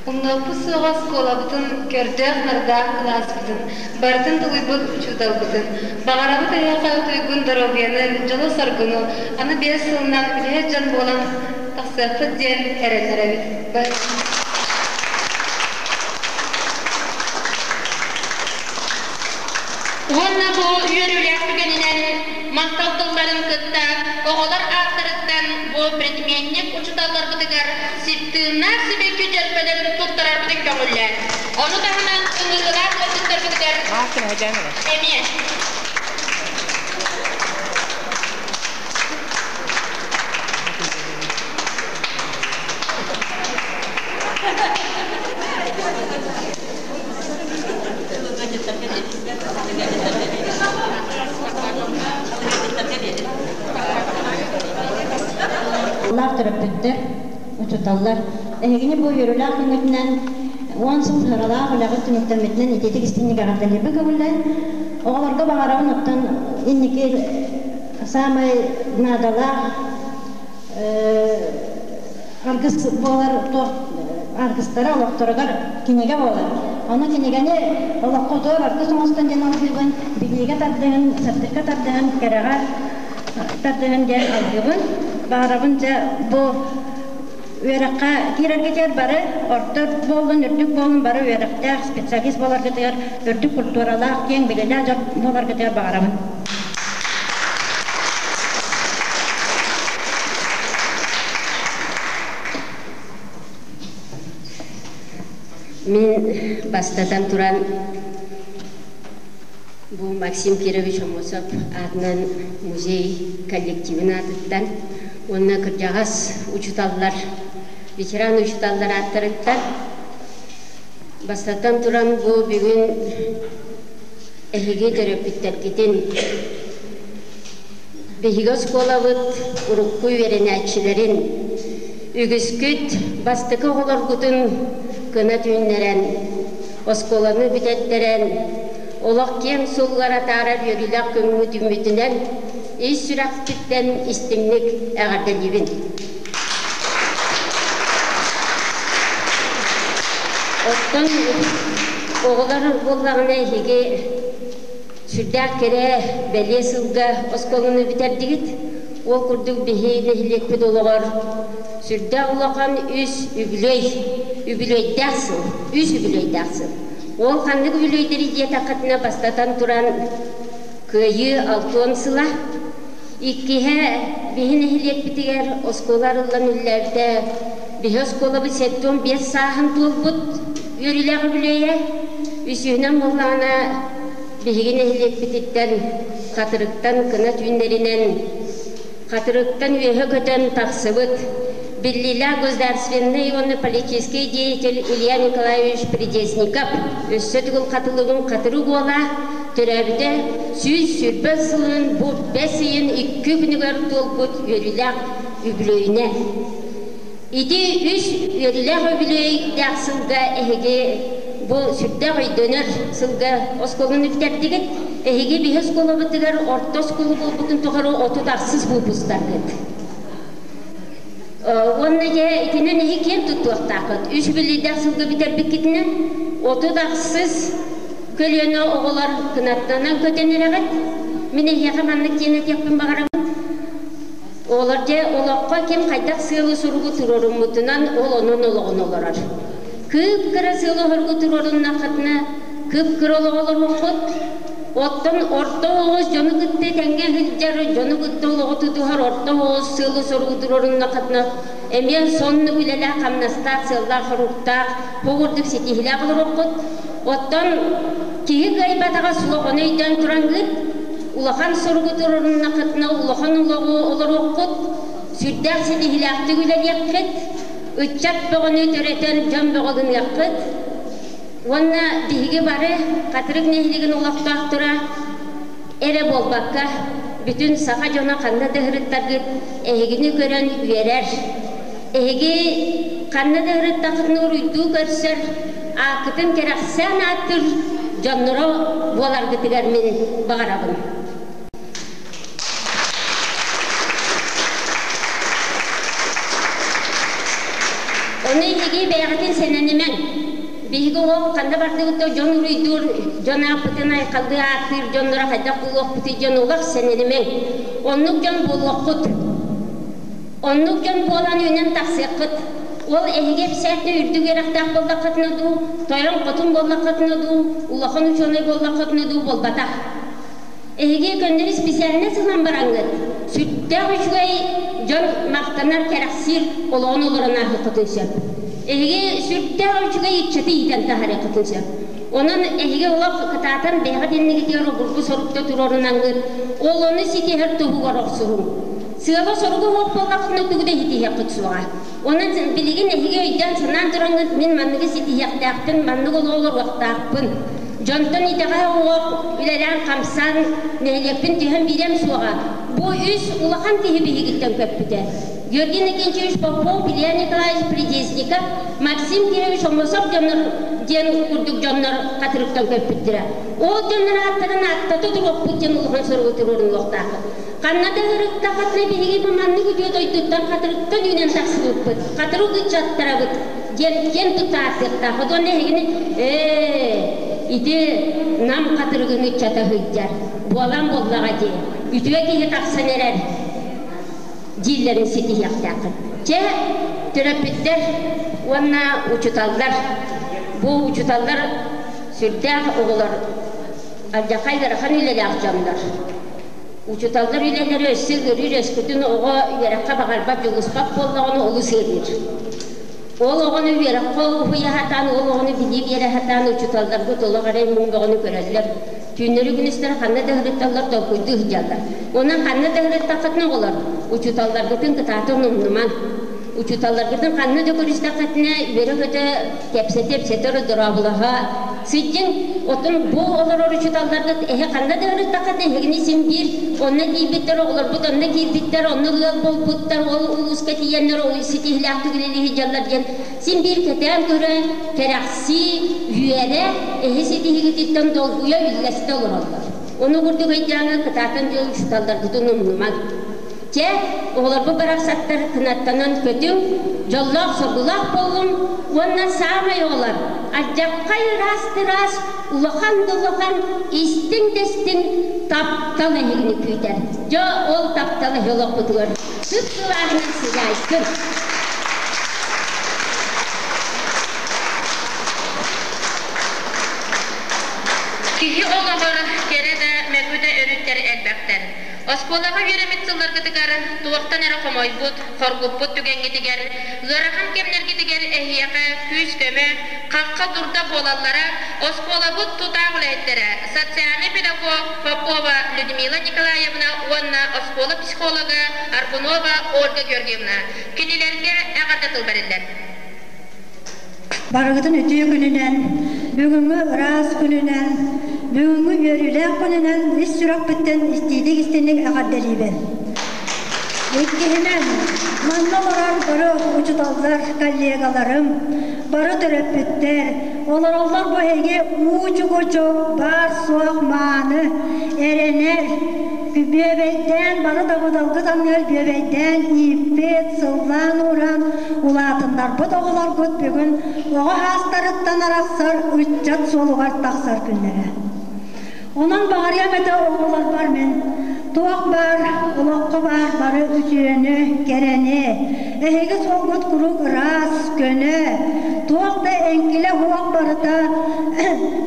Умнуохпут суоҕа оскуолабытын, көрдөөх-нардаах кылааспытын, барытын тулуйбут учууталбытын. Баҕарабыт эһиэхэ туйгун доруобуйаны, дьолу-соргуну, аны биэс сылынан үлэһит дьон буолан тахсыахпыт диэн эрэннэрэбит. Уонна бу үөрүүлээх түгэнинэн махтал тылларын кытта оҕолор ааттарыттан бу предметник учууталларбытыгар сиптыыннаах сибэкки дьөрбөлөрүн туттарарбытын көҥүллээн, ону таһынан ыҥырыылаах ыалдьыттарбытыгар эмиэ. Лаах төрөппүттэр, учууталлар, эһигини бу үөрүүлээх күҥҥүтүнэн уон сыл сыралаах үлэҕит түмүктэммитинэн итиитик истиҥник эҕэрдэлиирбин көҥүллээн, оҕолорго баҕарабын оттон инники саамай наадалаах аргыс буолар туох аргыстара олохторугар кинигэ буолар. Ону кинигэни олоххо утуор аргыс оҥостон диэн алгыыбын, билиигэ тардыһын, сырдыкка тардыһын, кэрэҕэ тардыһын диэн алгыыбын. Баҕарабын дьэ бу үөрэххэ киирэргитигэр бары орто буоллун, үрдүк буоллун бары үөрэхтээх специалист буоларгытыгар, үрдүк культуралаах, киэҥ билиилээх дьон буоларгытыгар баҕарабын. Мин бастатан туран бу Максим Кирович Аммосов аатынан музей коллективын аатыттан уонна кырдьаҕас учууталлар, ветеран учууталлар ааттарыттан бастатан туран бу бүгүн Эһиги төрөппүттэргитин биһиги оскуолабыт урукку үөрэнээччилэрин үгүскүт бастакы оҕолоргутун кына түүннэрэн, оскуоланы бүтэттэрэн, олох киэҥ суолугар атаарар үөрүүлээх күҥҥүт үүммүтүнэн ис сүрэхпиттэн истиҥник эҕэрдэлиибин. Оттон оҕолор буоллаҕына эһиги сүрдээх кэрэ бэлиэ сылга оскуоланы бүтэрдигит. Ол курдук биһи нэһилиэкпит олоҕор сүрдээх улахан үс үбүлүөй, үбүлүөйдээх сыл, үс үбүлүөйдээх сыл. Ол ханнык үбүлүөйдэри диэтэххитинэ бастатан туран Кыайыы алтыан сыла, Иккиһэ, биһи нэһилиэкпитигэр оскуола арыллан үллээбитэ. Биһи оскуолабыт 75 сааһын туолбут үөрүүлээх үбүлүөйэ. Үсүһүнэн буоллаҕына, биһиги нэһилиэкпититтэн Хатырыктан кына түүннэринэн Хатырыктан үөһэ көтөн тахсыбыт биллиилээх государственнай уонна политическай деятель Илья Николаевич Придесников өссө төгүл хатылыгын хатырык уола төрөөбүтэ 120 сылын бу бэс ыйын икки күнүгэр туолбут үөрүүлээх үбүлүөйүнэ. Ити үс үөрүүлээх үбүлүөйдээх сылга эһиги бу сүрдээх өйдөнөр сылга оскуоланы бүтэрдигит. Эһиги биһи оскуолабытыгар орто оскуола буолбутун тухары 36 выпустаргыт. Уонна дьэ итинэн эһи киэн туттуохтааххыт. Үс үбүлүөйдээх сылга бүтэрбиккитинэн 36 көлүөнэ оҕолор кынаттанан көтөн эрэҕит. Мин эһиэхэ маннык диэн этиэхпин баҕарабын. Оҕолор дьэ олоххо ким хайдах сыалы-соругу туруоруммутунан ол онон олоҕун олорор. Кып-кыра сыалы-соругу туруоруннаххытына кып-кыра олоҕу олоруоххут. Оттон орто оҕус дьону кытта тэҥҥэ сылдьар, дьону кытта олоҕу тутуһар орто оҕус сыалы-соругу туруоруннаххытына эмиэ соннук үлэлээх, хамнастаах, сыаллаах-соруктаах, бу курдук ситиһиилээх олоруоххут. Оттон киһи кыайбатаҕа суох, ону өйдөөн тураҥҥыт, улахан соругу туруоруннаххытына улахан олоҕу олоруоххут, сүрдээх ситиһиилээхтик үлэлиэххит, ыччат бөҕөнү төрөтөн дьон бөҕө гыныаххыт. Уонна биһиги бары Хатырык нэһилиэгин олохтоохторо эрэ буолбакка, бүтүн саха дьоно ханна да ыһырыттаргыт эһигини көрөн үөрэр. Эһиги ханна да ыһырыттаххытына уруйдуу көрсөр, ааккытын кэрэхсээн ааттыыр дьонноро буоларгытыгар мин баҕарабын. Ону эһиги бэйэҕитин сэнэнимэҥ. Биһиги ол ханна бардыбыт да дьон уруйдуур, дьон ааппытын айхаллыы ааттыыр дьонноро хайдах буолуохпутуй диэн олох сэнэнимэҥ. Оннук дьон буолуоххут. Оннук дьон буолан үүнэн тахсыаххыт. Ол эһиги эпсээтинэ үрдүк үөрэхтээх буоллаххытына дуу, тойон-хотун буоллаххытына дуу, улахан учуонай буоллаххытына дуу буолбатах. Эһиги көннөрү специальность ылан бараҥҥыт, сүрдээх үчүгэй дьон махтанар, кэрэхсиир олоҕун олорон ааһыаххытын сөп. Эһиги сүрдээх үчүгэй ыччаты иитэн таһаарыаххытын сөп. Онон эһиги олох кытаатан бэйэҕит иннигитигэр обургу сорукта туруорунаҥҥыт, ол ону ситиһэр туһугар охсуһуҥ. Сыала-соруга суох буоллаххытына тугу да ситиһиэххит суоҕа. Онон билигин эһиги өйдөөн-санаан тураҥҥыт мин манныгы ситиһиэхтээхпин, маннык олоҕу олоруохтаахпын. Дьонтон итэҕэһэ уох үлэлээн-хамсаан нэһилиэкпин түһэн биэриэм суоҕа. Бу үс улахан киһи биһигиттэн көппүтэ. Георгий Иннокентьевич Попов, Илья Николаевич Придесников, Максим Кирович Омосов дьоннор диэн курдук дьоннор хатырыктан көппүттэрэ. Ол дьоннор ааттарын ааттата туруохпут диэн улахан соругу туруорунуохтаахпыт. Ханна да ыһырыктаххытына биһиги бу маннык үтүө дойдуттан хатырыктан үүнэн тахсыбыппыт, хатырык ыччаттарабыт диэн киэн тутта ааттыахтааххыт уонна эһигини ээ ити Нам хатырыгын ыччата сылдьар, буолан буоллаҕа дии, үтүө киһи тахсан эрэр дииллэрин ситиһиэхтээххит. Чэ, төрөппүттэр уонна учууталлар, бу учууталлар сүрдээх оҕолор алдьархай ыарахан үлэлээх дьоннор. Учууталлар үлэлэрэ өссө ыарыыр, өскөтүн оҕо үөрэххэ баҕарбат, дьулуспат буоллаҕына олус ыарыыр. Ол оҕону үөрэххэ уһуйа сатаан, ол оҕону билии биэрэ сатаан учууталларбыт олох эрэй муҥ бөҕөнү көрөллөр. Түүннэри-күнүстэри ханна да ыһырытталлар толкуйдуу сылдьаллар. Онон ханна да ыһырыттаххытына оҕолор, учууталларгытын кытаатан умнумаҥ. Учууталларгытын ханна да көрүстэххитинэ үөрэ-көтө кэпсэтэ-ипсэтэ дорооболоһо сылдьыҥ. Оттон бу олорор учууталларгыт эһи ханна да ыһырыттаххытына эһигини син биир онно тиийбиттэр, оҕолорбут онно киирбиттэр, онно ыал буолбуттар, ол улууска тиийэннэр ситиһиилээхтик үлэлии сылдьаллар диэн син биир кэтээн көрө, кэрэхсии, үөрэ, эһи ситиһиигититтэн долгуйа үллэстэ олороллор. Ону курдук өйдөөҥҥө кытаатан дьыл учууталларгытын умнумаҥ. Чэ, оҕолорбут барахсаттар кынаттанан көтүҥ, дьоллоох-соргулаах буоллун уонна саамай оҕолор, алдьархай ыраас-ыраас, улахан да улахан, истиҥ да истиҥ таптал эһигини күүтэр. Дьэ, ол таптал эһи олохпутугар сып-сылааһынан сыдьаайдын! Киһи олоҕор кэрэ да, мөкү да өрүттэр элбэхтэр. Оскуолаҕа үөрэммит сылларгытыгар туохтан эрэ хомойбут, хоргуппут түгэҥҥитигэр, ыарахан кэмнэргитигэр эһиэхэ күүс-көмө, хахха-дурда буолаллара оскуолабыт тутаах үлэһиттэрэ, социальный педагог Попова Людмила Николаевна уонна оскуола психолога Аргунова Ольга Георгиевна. Кинилэргэ эҕэрдэ тыл бэриллэр. Барыгытын үтүө күнүнэн, бүгүҥҥү ыраас күнүнэн, бүгүҥҥү үөрүүлээх күнүнэн ис сүрэхпиттэн истиитик истинник эҕэрдэлиибин. Иккиһинэн, манна олорор бары учууталлар, коллегаларым, бары төрөппүттэр, олороллор бу эһиги уу-чугучу, баар-суох мааны, эрэнэр, Бүөбэйдээн бары дабыдалгыт анныгар бүөбэйдээн ииппит, сыллаан-уураан улаатыннарбыт оҕолоргут бүгүн оҕо саастарыттан арахсар ыччат суолугар тахсар күннэрэ. Онон баҕарыам этэ оҕолорбор мин туох баар олоххо баар бары үтүөнү, кэрэни, эһиги суолгут куруук ыраас, көнө, туох да эҥкилэ суох барыта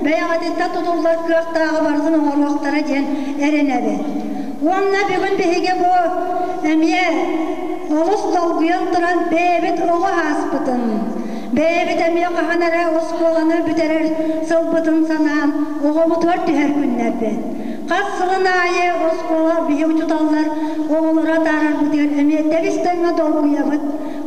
бэйэҕититтэн тутуллар кыахтааҕы барытын оҥоруохтара диэн эрэнэбит. Уонна бүгүн биһиги бу эмиэ олус долгуйан туран бэйэбит оҕо ааспытын, бэйэбит эмиэ хаһан эрэ оскуоланы бүтэрэр сылбытын санаан оҕобутугар түһэр күннэрбит. Хас сылын аайы оскуола биһи учууталлар оҕолору атаарарбытыгар эмиэ тэбис-тэҥҥэ долгуйабыт.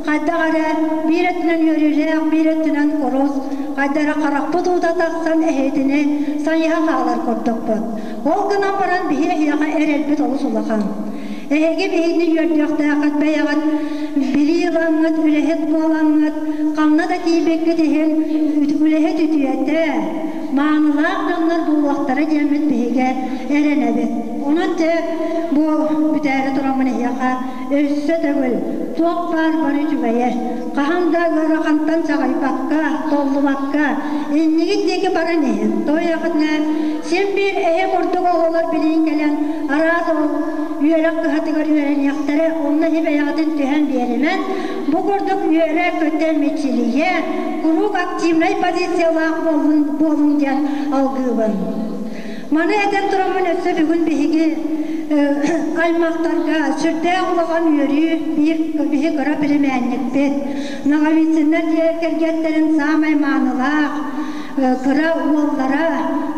Хайдах эрэ биир өттүнэн үөрүүлээх, биир өттүнэн курус, хайдах эрэ харахпыт уута тахсан эһиэтини сайыһа хаалар курдукпут. Ол гынан баран биһи эһиэхэ эрэлбит олус улахан. Эһиги биһигини үөрдүөхтээххит бэйэҕит билии ылаҥҥыт, үлэһит буолаҥҥыт, ханна да тиийбиккит иһин үлэһит үтүөтэ. маанылаах дьоннор буолуохтара диэммит биһиги эрэнэбит. Онон дьэ бу бүтээри тураммын эһиэхэ өссө төгүл туох баар бары үчүгэйэ, хаһан да ыарахантан чаҕыйбакка, толлубакка, иннигит диэки баран иһин. Тоойохутуна син биир эһи курдук оҕолор билигин кэлэн араас үөрэх кыһатыгар үөрэниэхтэрэ, онно иһи бэйэҕитин түһэн биэримэн, бу курдук үөрэ-көтө мичилийэ, куруук активнай позициялаах буоллун, буолуҥ диэн алгыыбын. Маны этэн тураммын өссө бүгүн биһиги аймахтарга сүрдээх улахан үөрүү биир биһи кыра племянникпит Ноговицыннар дьиэ кэргэттэрин саамай маанылаах кыра уоллара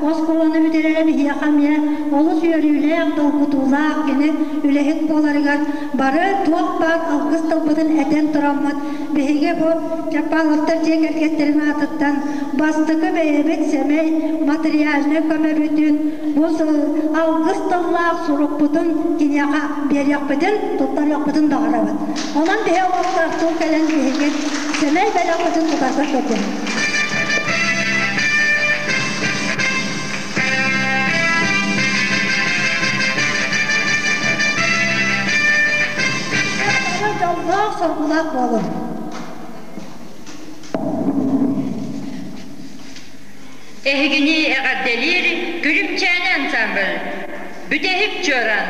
оскуоланы бүтэрэрэ биһиэхэ эмиэ олус үөрүүлээх, долгутуулаах кини үлэһит буоларыгар бары туох баар алгыс тылбытын этэн тураммыт биһиги бу Чаппаловтар дьиэ кэргэттэрин аатыттан бастакы бэйэбит сэмэй материальнай көмөбүтүн бу алгыс тыллаах сурукпутун киниэхэ биэриэхпитин, туттарыахпытын баҕарабыт. Онон биһи олохтоохтук кэлэн биһиги сэмэй бэлэхпитин тутарга көрдөһөбүт. Дьоллоох, соргулаах буолун. Эһигини эҕэрдэлиир Күлүмчээнэ ансамбль. Бүтэһик чуораан.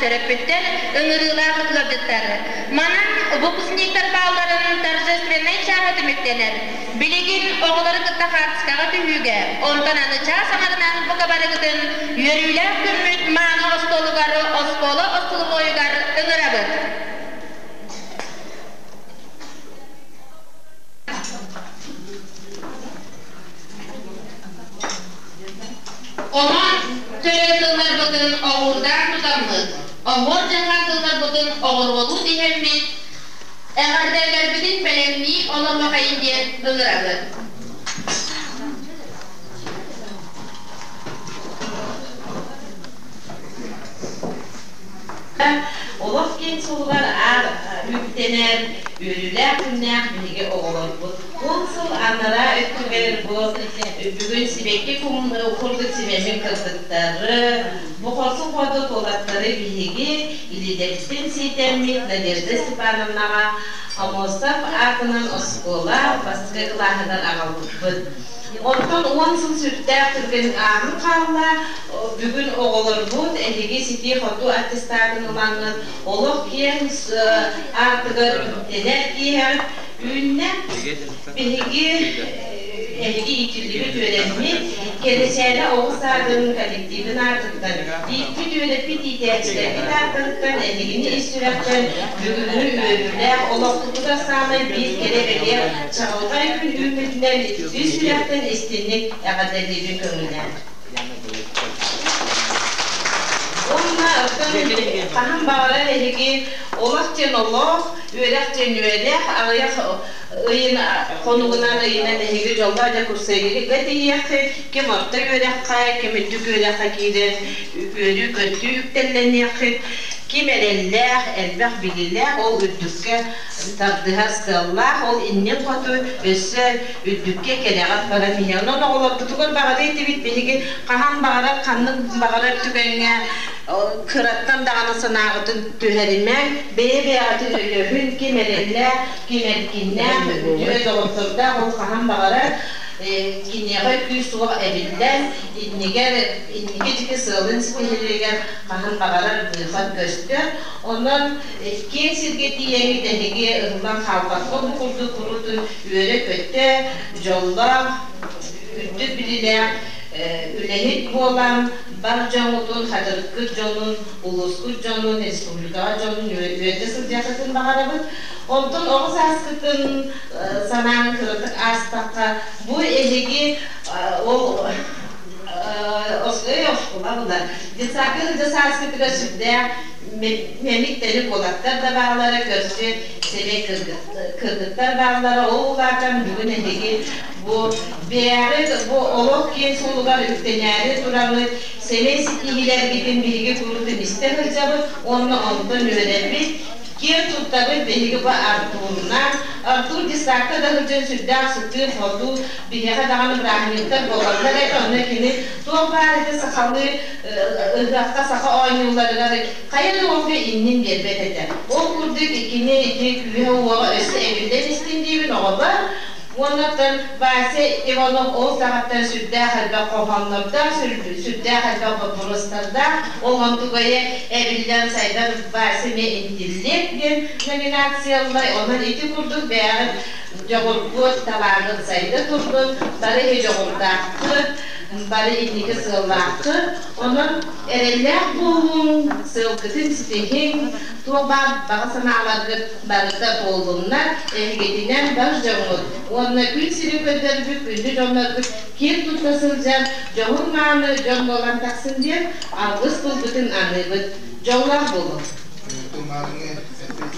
төрөппүттэр, ыҥырыылаах ыалдьыттар. Манан выпускниктар баалларын торжественнай чааһа түмүктэнэр. Билигин оҕолору кытта хаартыскаҕа түһүүгэ, онтон аны чаас аҥарынан бука барыгытын үөрүүлээх күммүт мааны остуолугар оскуола остолобуойугар ыҥырабыт. Онон төрө тылларбытын оҕуурдаан тутаммыт, оһуор дьаҥа тылларбытын оҕуруолуу тиһэммит, эҕэрдэлэрбитин бэлэмнии олоруохайын диэн ыҥырабыт. Олох киэҥ суолугар аар үктэнэр үөрүүлээх күннээх биһиги оҕолорбут. 10 сыл анараа өттүгэр бу бүгүн сибэкки курдук симэммит кыргыттары, бу хорсун хоодуот уолаттары биһиги илиилэриттэн сиэтэммит Надежда Степановнаҕа Аммосов аатынан оскуола бастакы кылааһыгар аҕалбыппыт. Онтон 10 сыл сүрдээх түргэн ааһан хаалла. Бүгүн оҕолорбут эһиги ситии-хотуу аттестатын ылаҥҥыт олох киэҥ аартыгар үктэнэр киэһэҕит үүннэ. Биһиги эһиги иитиллибит үөрэммит Кэрэчээнэ оҕо саадын коллективын аатыттан, ииппит-үөрэппит иитээччилэрбит ааттарыттан эһигини ис сүрэхтэн бүгүҥҥү үөрүүлээх олохпутугар саамай биир кэрэ бэлиэ чаҕылхай күн үүммүтүнэн ис сүрэхтэн истиҥник эҕэрдэлиибин көҥүллээн. Уонна оттон хаһан баҕарар эһиги олох диэн олох, үөрэх диэн үөрэх, аҕыйах ыйын хонугунан ыйынан эһиги дьоллоох Дьокуускайга тиийиэххит, ким орто үөрэххэ, ким үрдүк үөрэххэ киирэн үөрүү-көтүү үктэллэниэххит, ким эрэллээх, элбэх билиилээх, ол үрдүккэ тардыһар сыаллаах, ол иннин хоту өссө үрдүккэ кэрэҕэ баран иһэр. Онон оҕолорбутугар баҕарыы этибит биһиги хаһан баҕарар, ханнык баҕарар түгэҥҥэ кыраттан даҕаны санааҕытын түһэримэҥ, бэйэ-бэйэҕитин өйөһүн, ким эрэллээх, ким эркиннээх, үтүө доҕоттордоох, ол хаһан баҕарар киниэхэ күүс-уох эбиллэн, иннигэр инники дьики сыалын ситиһэригэр хаһан баҕарар быыхан көстөр. Онон киэҥ сиргэ тиийэҥҥит эһиги ыһыллан хаалбакка бу курдук куруутун үөрэ-көтө, дьоллоох, үрдүк билиилээх үлэһит буолан, бар дьоҥҥутун, хатырыккыт дьонун, улуускут дьонун, республикаҕа дьонун үөрдэ сылдьыаххытын баҕарабыт. Онтон оҕо сааскытын санаан кыратык аастахха, бу эһиги ол оскуола буолар. Детсадка сылдьа сааскытыгар сүрдээх мэмик-тэник уолаттар да бааллара, көрсө сэмэй кыргыттар бааллара. Ол улаатан бүгүн эһиги бу бэйэҕит бу олох киэҥ суолугар үктэнээри тураммыт сэмэй ситиһиилэргитин биһиги куруутун истэ сылдьабыт уонна онтон үөрэбит. Киэн туттабыт биһиги бу Артурунан. Артур детсадка да сылдьан сүрдээх сытыы-хотуу, биһиэхэ даҕаны бырааһынньыктар буолаллар этэ, онно кини туох баар этэ сахалыы ыһыахха саха оонньууларыгар хайа да уолга иннин биэрбэт этэ. Ол курдук кини ити күүһэ-уоҕа өссө эбиллэн истин диибин оҕобор. Уонна оттон Вася Иванов ол саҕаттан сүрдээх элбэх хоһооннордоох, сүрдээх элбэх боппуруостардаах, ол онтугайа эбиллэн сайдан Вася эмиэ интеллект диэн номинацияллай. Онон ити курдук бэйэҕит дьоҕургут, талааҥҥыт сайда турдун, бары иһи дьоҕурдааххыт, бары инники сыаллааххыт. Онон эрэллээх буолуҥ, сыалгытын ситиһиҥ, туох баар баҕа санааларгыт барыта туоллуннар, эһигитинэн бар дьоҥҥут уонна күн сирин көрдөрбүт күндү дьонноргут киэн тутта сылдьар дьоһун-мааны дьон буолан тахсын диэн алгыс тылбытын аныыбыт. Дьоллоох буолуҥ! Тумааҥҥы эппит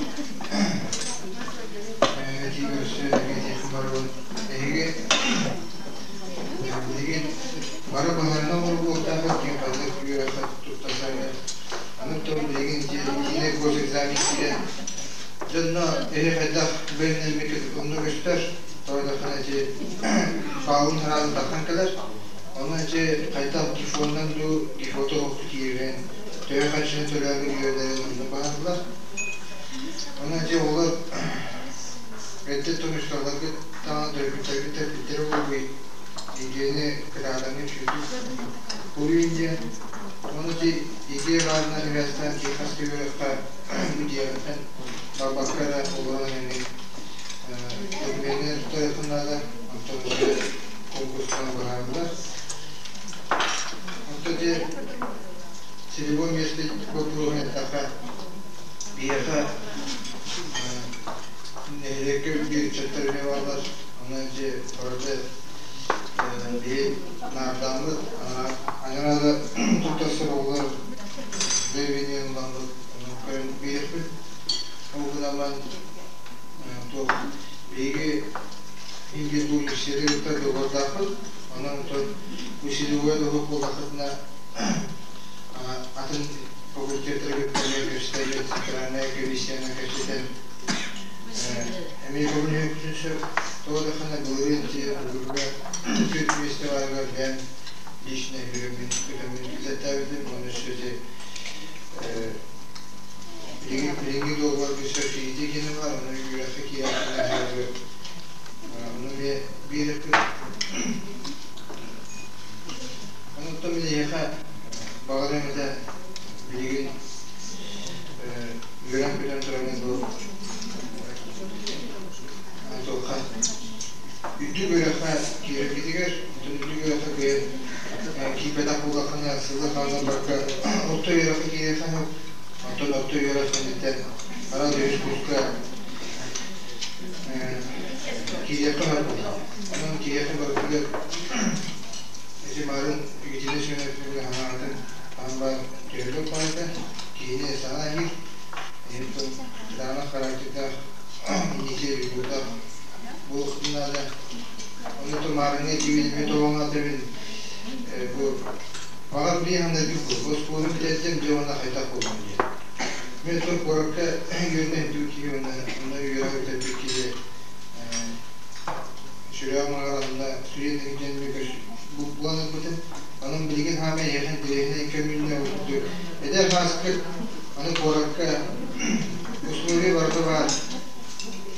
этии көрсө этиэххэ барабын. Эһиги билигин бары быһаарына оҥоруохтааххыт диэн ханнык үөрэххэ туттарсаҥҥыт. Аны тон билигин итиинэ госэкзамен киирэн дьонно эһи хайдах бэлэмнэммиккит онно көстөр. Тоҕо ити баалын хараатын тахсан кэлэр. Онно ити хайдах гифоннан дуу, гифото киирэн төһө харчыны төлөөн үөрэнэрин онно баһардылар. Онно ити оҕолор эрдэ тон усталларгыт даҕаны төрөппүттэргит төрөппүттэрэ буолбуй. Идеяны кытаатаны үчүгү куруйун диэн. Ону ти идея баарына сибээстээн ки хас үөрэххэ идеяттан барбакка эрэ олорон эми документы туттарыаххын наада. Онтон уже конкурстан быһаарыллар. Онтон дьэ целевой место боппуруоһун эттэххэ, биһиэхэ нэһилиэккэ үлэлиир ыччаттар эмиэ бааллар. Онон дьэ барыта биһи наардааммыт, анараа да туттарсар оҕолор заявление ылламмыт, ону көрөн биэриэхпит. Ол гынан баран туох биһиги Индия университеты кытта договордаахпыт. Онон оттон усилевой договор буоллаххытына атын факультеттары кытта эмиэ кэпсэтэн, центральная комиссияны кэпсэтэн эмиэ көмөлөһүөхпүтүн сөп. Тоҕо даҕаны былырыын ити бүгүҥҥэ түөрт миэстэ баарыгар бэйэм личный үөрэммин көтөммүн үлэлээбитим. Уонна өссө ити билиҥҥи билиҥҥи договорга сөп киһитэ киэнэ баар, ону үөрэххэ киирээххинэ ону эмиэ биэриэхпит. Онуттан мин эһиэхэ баҕарыам этэ билигин үөрэн бүтэн туран бу туохха үрдүк үөрэххэ киирэргитигэр, онтон үрдүк үөрэххэ кыайан киирбэтэх буоллаххына, сылы хаалларбакка орто үөрэххэ киириэххэ сөп. Онтон орто үөрэх кэнниттэн араас үһүс курска киириэххэ сөп. Онон киһиэхэ барытыгар ити марын Екатерина Семеновна санаатын аан төһөлөөх баайда, киһини саҥа иһир, иһин кытаанах характердаах, инники уйгурдаах буолуохтун наада. Онно тумаарыҥҥа тиийбит тоҕоҥаатыбын бу баҕар биир ханна бу оскуоланы бүтэрдим дьэ уонна хайдах буоллум диэн. Мен сол куоракка үөрэнэ сылдьыбыт киһи уонна онно үөрэх бүтэрбит киһи сүрэҕим аҕаланна студент диэн булан ылбытым. Онон билигин хаамай эйиэхэ интэриэһинэй көмүннэ курдук. Эдэр сааскыт аны куоракка условия барыта баар.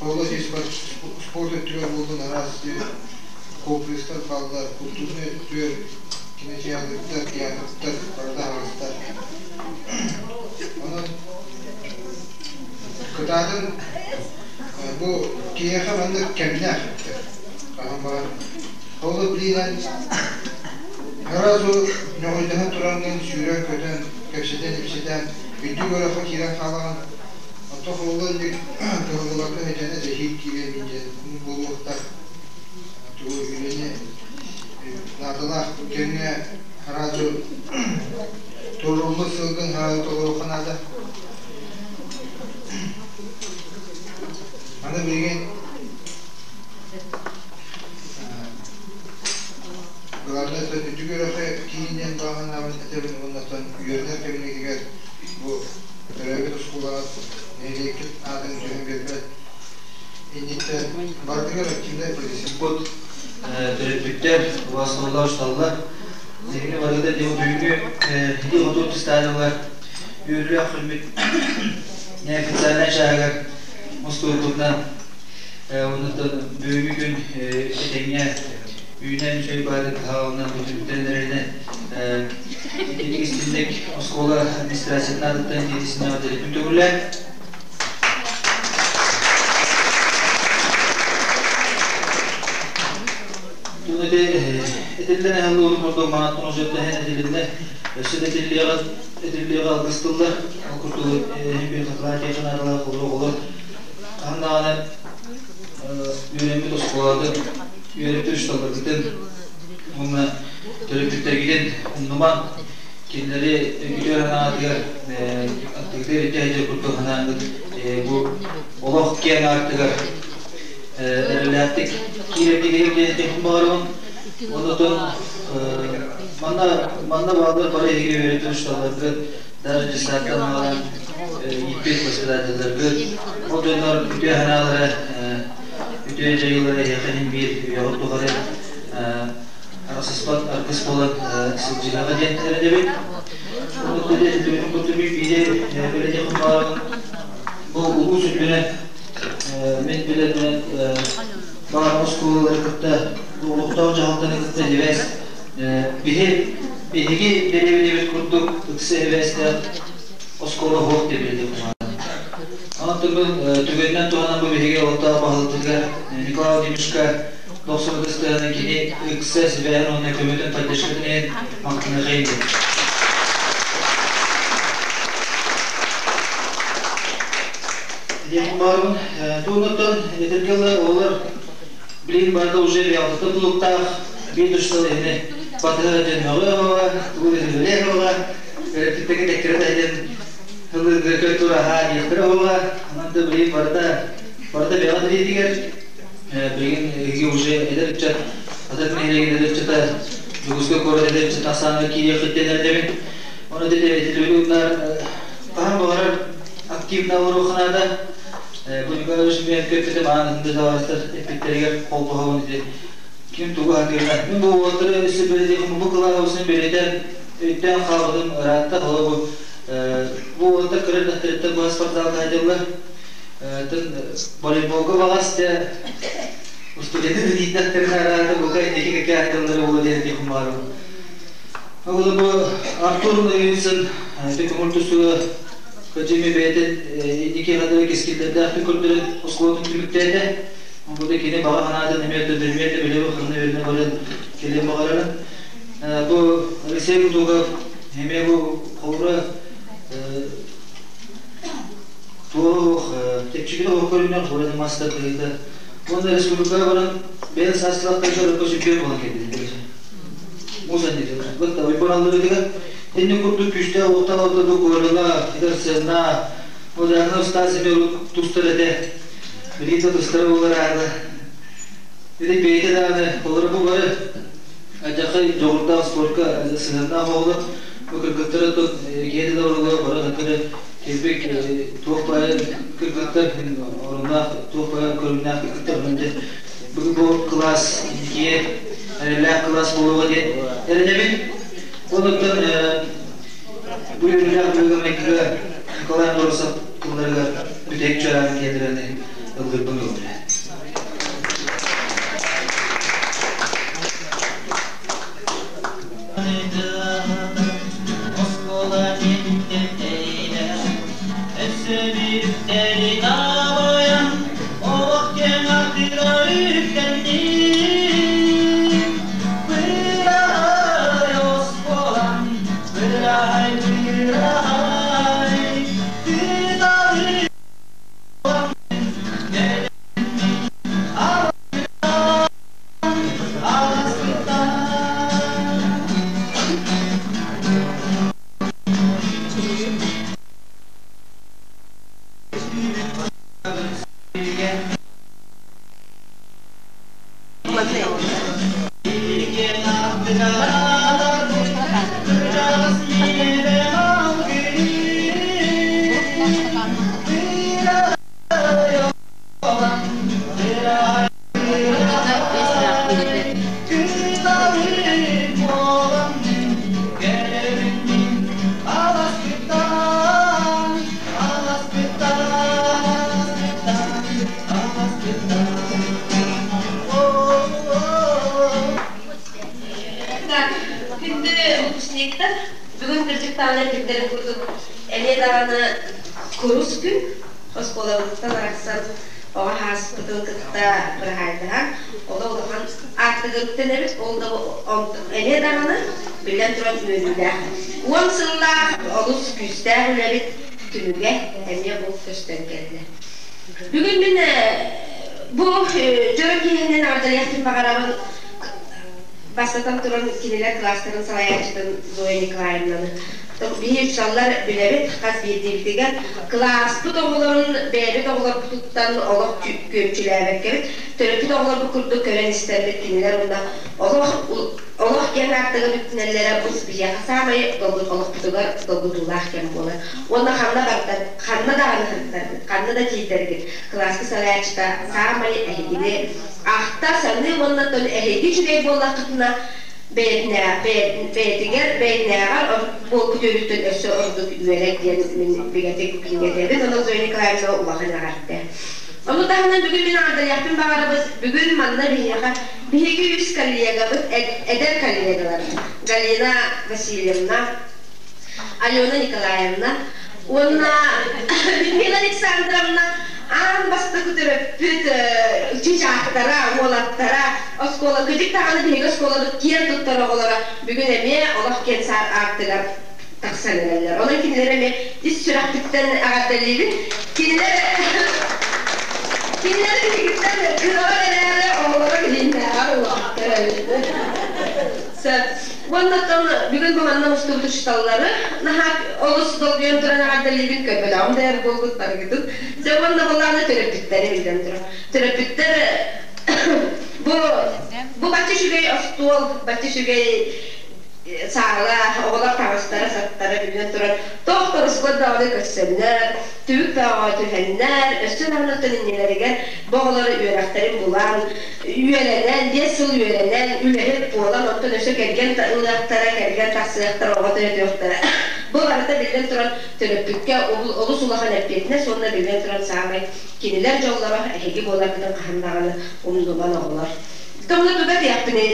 Холло спорт өттүгэр буоллун араас комплекстар бааллар, культурнай өттүгэр кинотеатрдар, театрдар барыта аһаҕастар. Онон кытаатын бу киһиэхэ маннык кэмнээх хаһан баҕар ол билиинэн сразу ньоҕойдоһон тураҥҥын сүүрэн-көтөн, кэпсэтэн-ипсэтэн үрдүк үөрэххэ киирэн хаалаҕын. Оттон холло инник кыһаллыбакка сэтэнэ эһиил киириэм диэн буолуохтаах. Тугу үлэни наадалаах кэмҥэ сразу туруоруммут сылгын сразу толоруохха наада. Аны билигин главное үрдүк үөрэххэ киининэн бааһынаабын этэбин уонна үөрэнэр кэмҥитигэр бу төрөөбүт оскуолаҕа нэһилиэккит аатын түһэн биэрбэт инниттэн барытыгар активнай позиция. Бут төрөппүттэр убастабыллар усталлар. Эһиги барыта диэн бүгүҥҥү ити хоту стадиялар үөрүүлээх күммүт неофициальнай чааһыгар мустубуппутунан оннуттан бүгүҥҥү күн этэҥҥэ үүнэн үчүгэй баарын таһаҕынан бүтүнтэн эрэнэ итинник истинник оскуола администрациятын аатыттан итиитисинэҕэ дэлэппин төгүллээн Тун ити этиллэн эһэллуурун курдук маҥаттан ужеттэһэн этилиннэ өссө да этиллиэҕэ этиллиэҕэ алгыс тыллар ол курдук эһин хатылаан наадалаах олор хаһан даҕаны үөрэммит оскуолатын үөрэппит учууталларгытын уонна төрөппүттэргитин умнумаҥ кинилэри үтүө санаатыгар аттыгытыгар илдьэ сылдьар курдук санааҥҥыт бу олох киэҥ аартыгар эрэллээхтик киирэргитигэр диэн этиэхпин баҕарабын. Оннотон манна манна бааллар бары эһиги үөрэтэр учууталларгыт, даже десанттан аҕалан ииппит воспитателлэргит, ол дьоннор үтүө санаалара, үтүө дьайыылара эһиэхэ иһин биир үйэҕит тухары арахсыспат аргыс буолан сылдьыһыаҕа диэн эрэнэбит. Оннук курдук биири бэлэтиэхпин баҕарабын. Бу улуус үрдүнэн мин билэрбинэн баар оскуолалары кытта Олохтоох дьаһалтаны кытта сибээс биһи биһиги дэриэбинэбит курдук ыкса сибээстээх оскуола суох диэбилди Онон түгэнинэн туһанан бу биһиги олохтоох баһылыктарыгар Николай Владимировичка дохсун кини ыкса сибээһин уонна көмөтүн поддержкатын иһин махтаныахайын диэн. Диэн баарбын. Туунуттан этэргэ олор билигин барыта уже биалтыта тулуктаах биир душсал иһини батыһа дьэн мөҕүө оҕа, тугу үлэлиэх оҕа, төрөппүттэги тэккэрэ таһыйан ылыырга көт тураһаа диэхтэрэ оҕа, онон да билигин барыта барыта бэҕэ тириитигэр билигин эһиги уже эдэр ыччат Хатырык нэһилиэгин эдэр ыччата Дьокуускай куорат эдэр ыччата ахсааныгар киириэххиттэн эрдэбин. Ону этиллибит ууннар хаһан баҕарар активно олоруохха наада. Бу Николай Ильич көппүтүм аан да табаарыстар эппиттэригэр холбоһобун ити ким тугу сатыырынан. Мин бу уолаттары өссө бэлиэтиэхим бу кылааһыбысын бэлиэтээн өйдөөн хаалбытым ыраатта. Холобу бу уолаттар кыра эрдэхтэриттэн быһа спортзалга сылдьаллар. Волейболга баҕас дьэ устудьуоннар илиитинэн араата бука инники кэккэ айдаллары буолуо диэн этиэхпин баҕарабын. Ол бу Артур Ноговицын ити көҥүл тустууга Кадьими бэйэтин инники хадары кэскиллэрдээхтик көрдөрөн оскуолатын түмүктээтэ. Бу да кини баҕа санаатын эмиэ төбөлүмүөтэ билэбин ханна үөрэнэ баран кэлиэн баҕарарын. Бу Алексей Кутугов эмиэ бу холура туох чэпчэки олох көрүнэр холура мастар тыһыта. Уонна республикаҕа баран бэйэ саастыылаахтарга өрө чемпион буолан кэлбит. Муза диэн. Бытта уйбаналларыгар Инни курдук күүстээх уоттаах ортоду Коляла, Идарсенна, Модерна устаа Семен тустар этэ. Билигин да тустара буолар аана. Ити бэйэтэ даҕаны олору бу бары адьахай дьоҕурдаах спорка сыһыаннаах оҕолор бу кыргыттара тут киһи да оруолугар бары хатыры кэлбик туох баайы кыргыттар оруннаах туох баайы көрүҥнээх кыргыттар онон бу бу кылаас инникигэ эрэллээх кылаас буолуоҕа диэн эрэнэбин. Онуттан бу үөрүүлээх быһыыга-майгыга Николай Андросов тылларыгар бүтэһик чуорааны киэдирэни ыллыырбын көҥүлэ. Оскуола Өссө биир үктэри табайан, олох киэҥ атыыра үктэнним. Быраһай оскуолам, быраһай, быраһай, тыыталыы аласпыттан. Так, күндү выпускниктар, бүгүн кырдьыктаан эппиттэрин курдук эмиэ даҕаны курус күн оскуолабытыттан арахсан оҕо ааспытын кытта быраһаайдаһан олох улахан аартыгыттан эбит ол да эмиэ даҕаны биллэн туран үөрүүлээх 10 сыллаах олус күүстээх үлэбит түмүгэ эмиэ бу көстөн кэллэ. Бүгүн мин бу дьоро киэһэнэн эҕэрдэлиэхпин баҕарабын бастатан туран кинилэр кылаастарын салайааччытын Зоя Николаевнаны. Биһи учууталлар билэбит хас биирдиибитигэр кылааспыт оҕолорун бэйэбит оҕолорбутуттан олох күөмчүлээбэккэбит төрөппүт оҕолорбут курдук көрөн истэрбит кинилэр уонна олох олох киэҥ аартыга бүттүнэллэрэ бу биһиэхэ саамай олохпутугар долгутуулаах кэм буолар. Уонна ханна бардар, ханна даҕаны сырыттаргыт, ханна да тиийдэргит кылааска салайааччыта саамай эһигини ахта саныы уонна эһиги үчүгэй буоллаххытына бэйэтигэр бэйэтинээҕэр буолбут үөрүүттэн өссө ордук үөрэр диэн мин бигэтик билиэтэбин. Онон Зоя Николаевна улахан эҕэрдэ. Ону таһынан бүгүн мин аҕырдарыахпын баҕарабыт, бүгүн манна биһиэхэ биһиги үс коллегабыт, эдэр коллегалар Галина Васильевна, Алена Николаевна уонна Людмила Александровна аан бастакы төрөппүт чычаахтара, уолаттара, оскуола кыдьык даҕаны биһиги оскуолабыт киэн туттар оҕолоро бүгүн эмиэ олох киэн аартыгар тахсан эрэллэр. Онон кинилэр эмиэ ис сүрэхпиттэн эҕэрдэлиибин. Кинилэр кинилэр биһигиттэн кыралар эрээри оҕолоро билииннээҕэр улахаттар эбит. Сөп. Уонна оттон бүгүн бу манна мустубут учууталлары наһаа олус долгуйан туран эҕэрдэлиибин, көрбөтөҕүм да эр буолбут барыгытын. Дьэ уонна былааны төрөппүттэри биллэн турар. Төрөппүттэр бу бу бачча үчүгэй остуол, бачча үчүгэй саала, оҕолор таҥастара-саптара биллэн турар, туох да даҕаны көрсөннөр, түбүк бөҕөҕө түһэннэр, өссө даҕаны оттон иннилэригэр бу оҕолор үөрэхтэрин булан, үөрэнэн, 5 сыл үөрэнэн, үлэһит буолан, оттон өссө кэргэн ылыахтара, кэргэн тахсыахтара, оҕо төрөтүөхтэрэ. Бу барыта биллэн туран төрөппүккэ олус улахан эппиэтинэс уонна биллэн туран саамай кинилэр дьоллоро эһиги буоларгытын хаһан даҕаны умнуман оҕолор. Томно туга диэхпиний?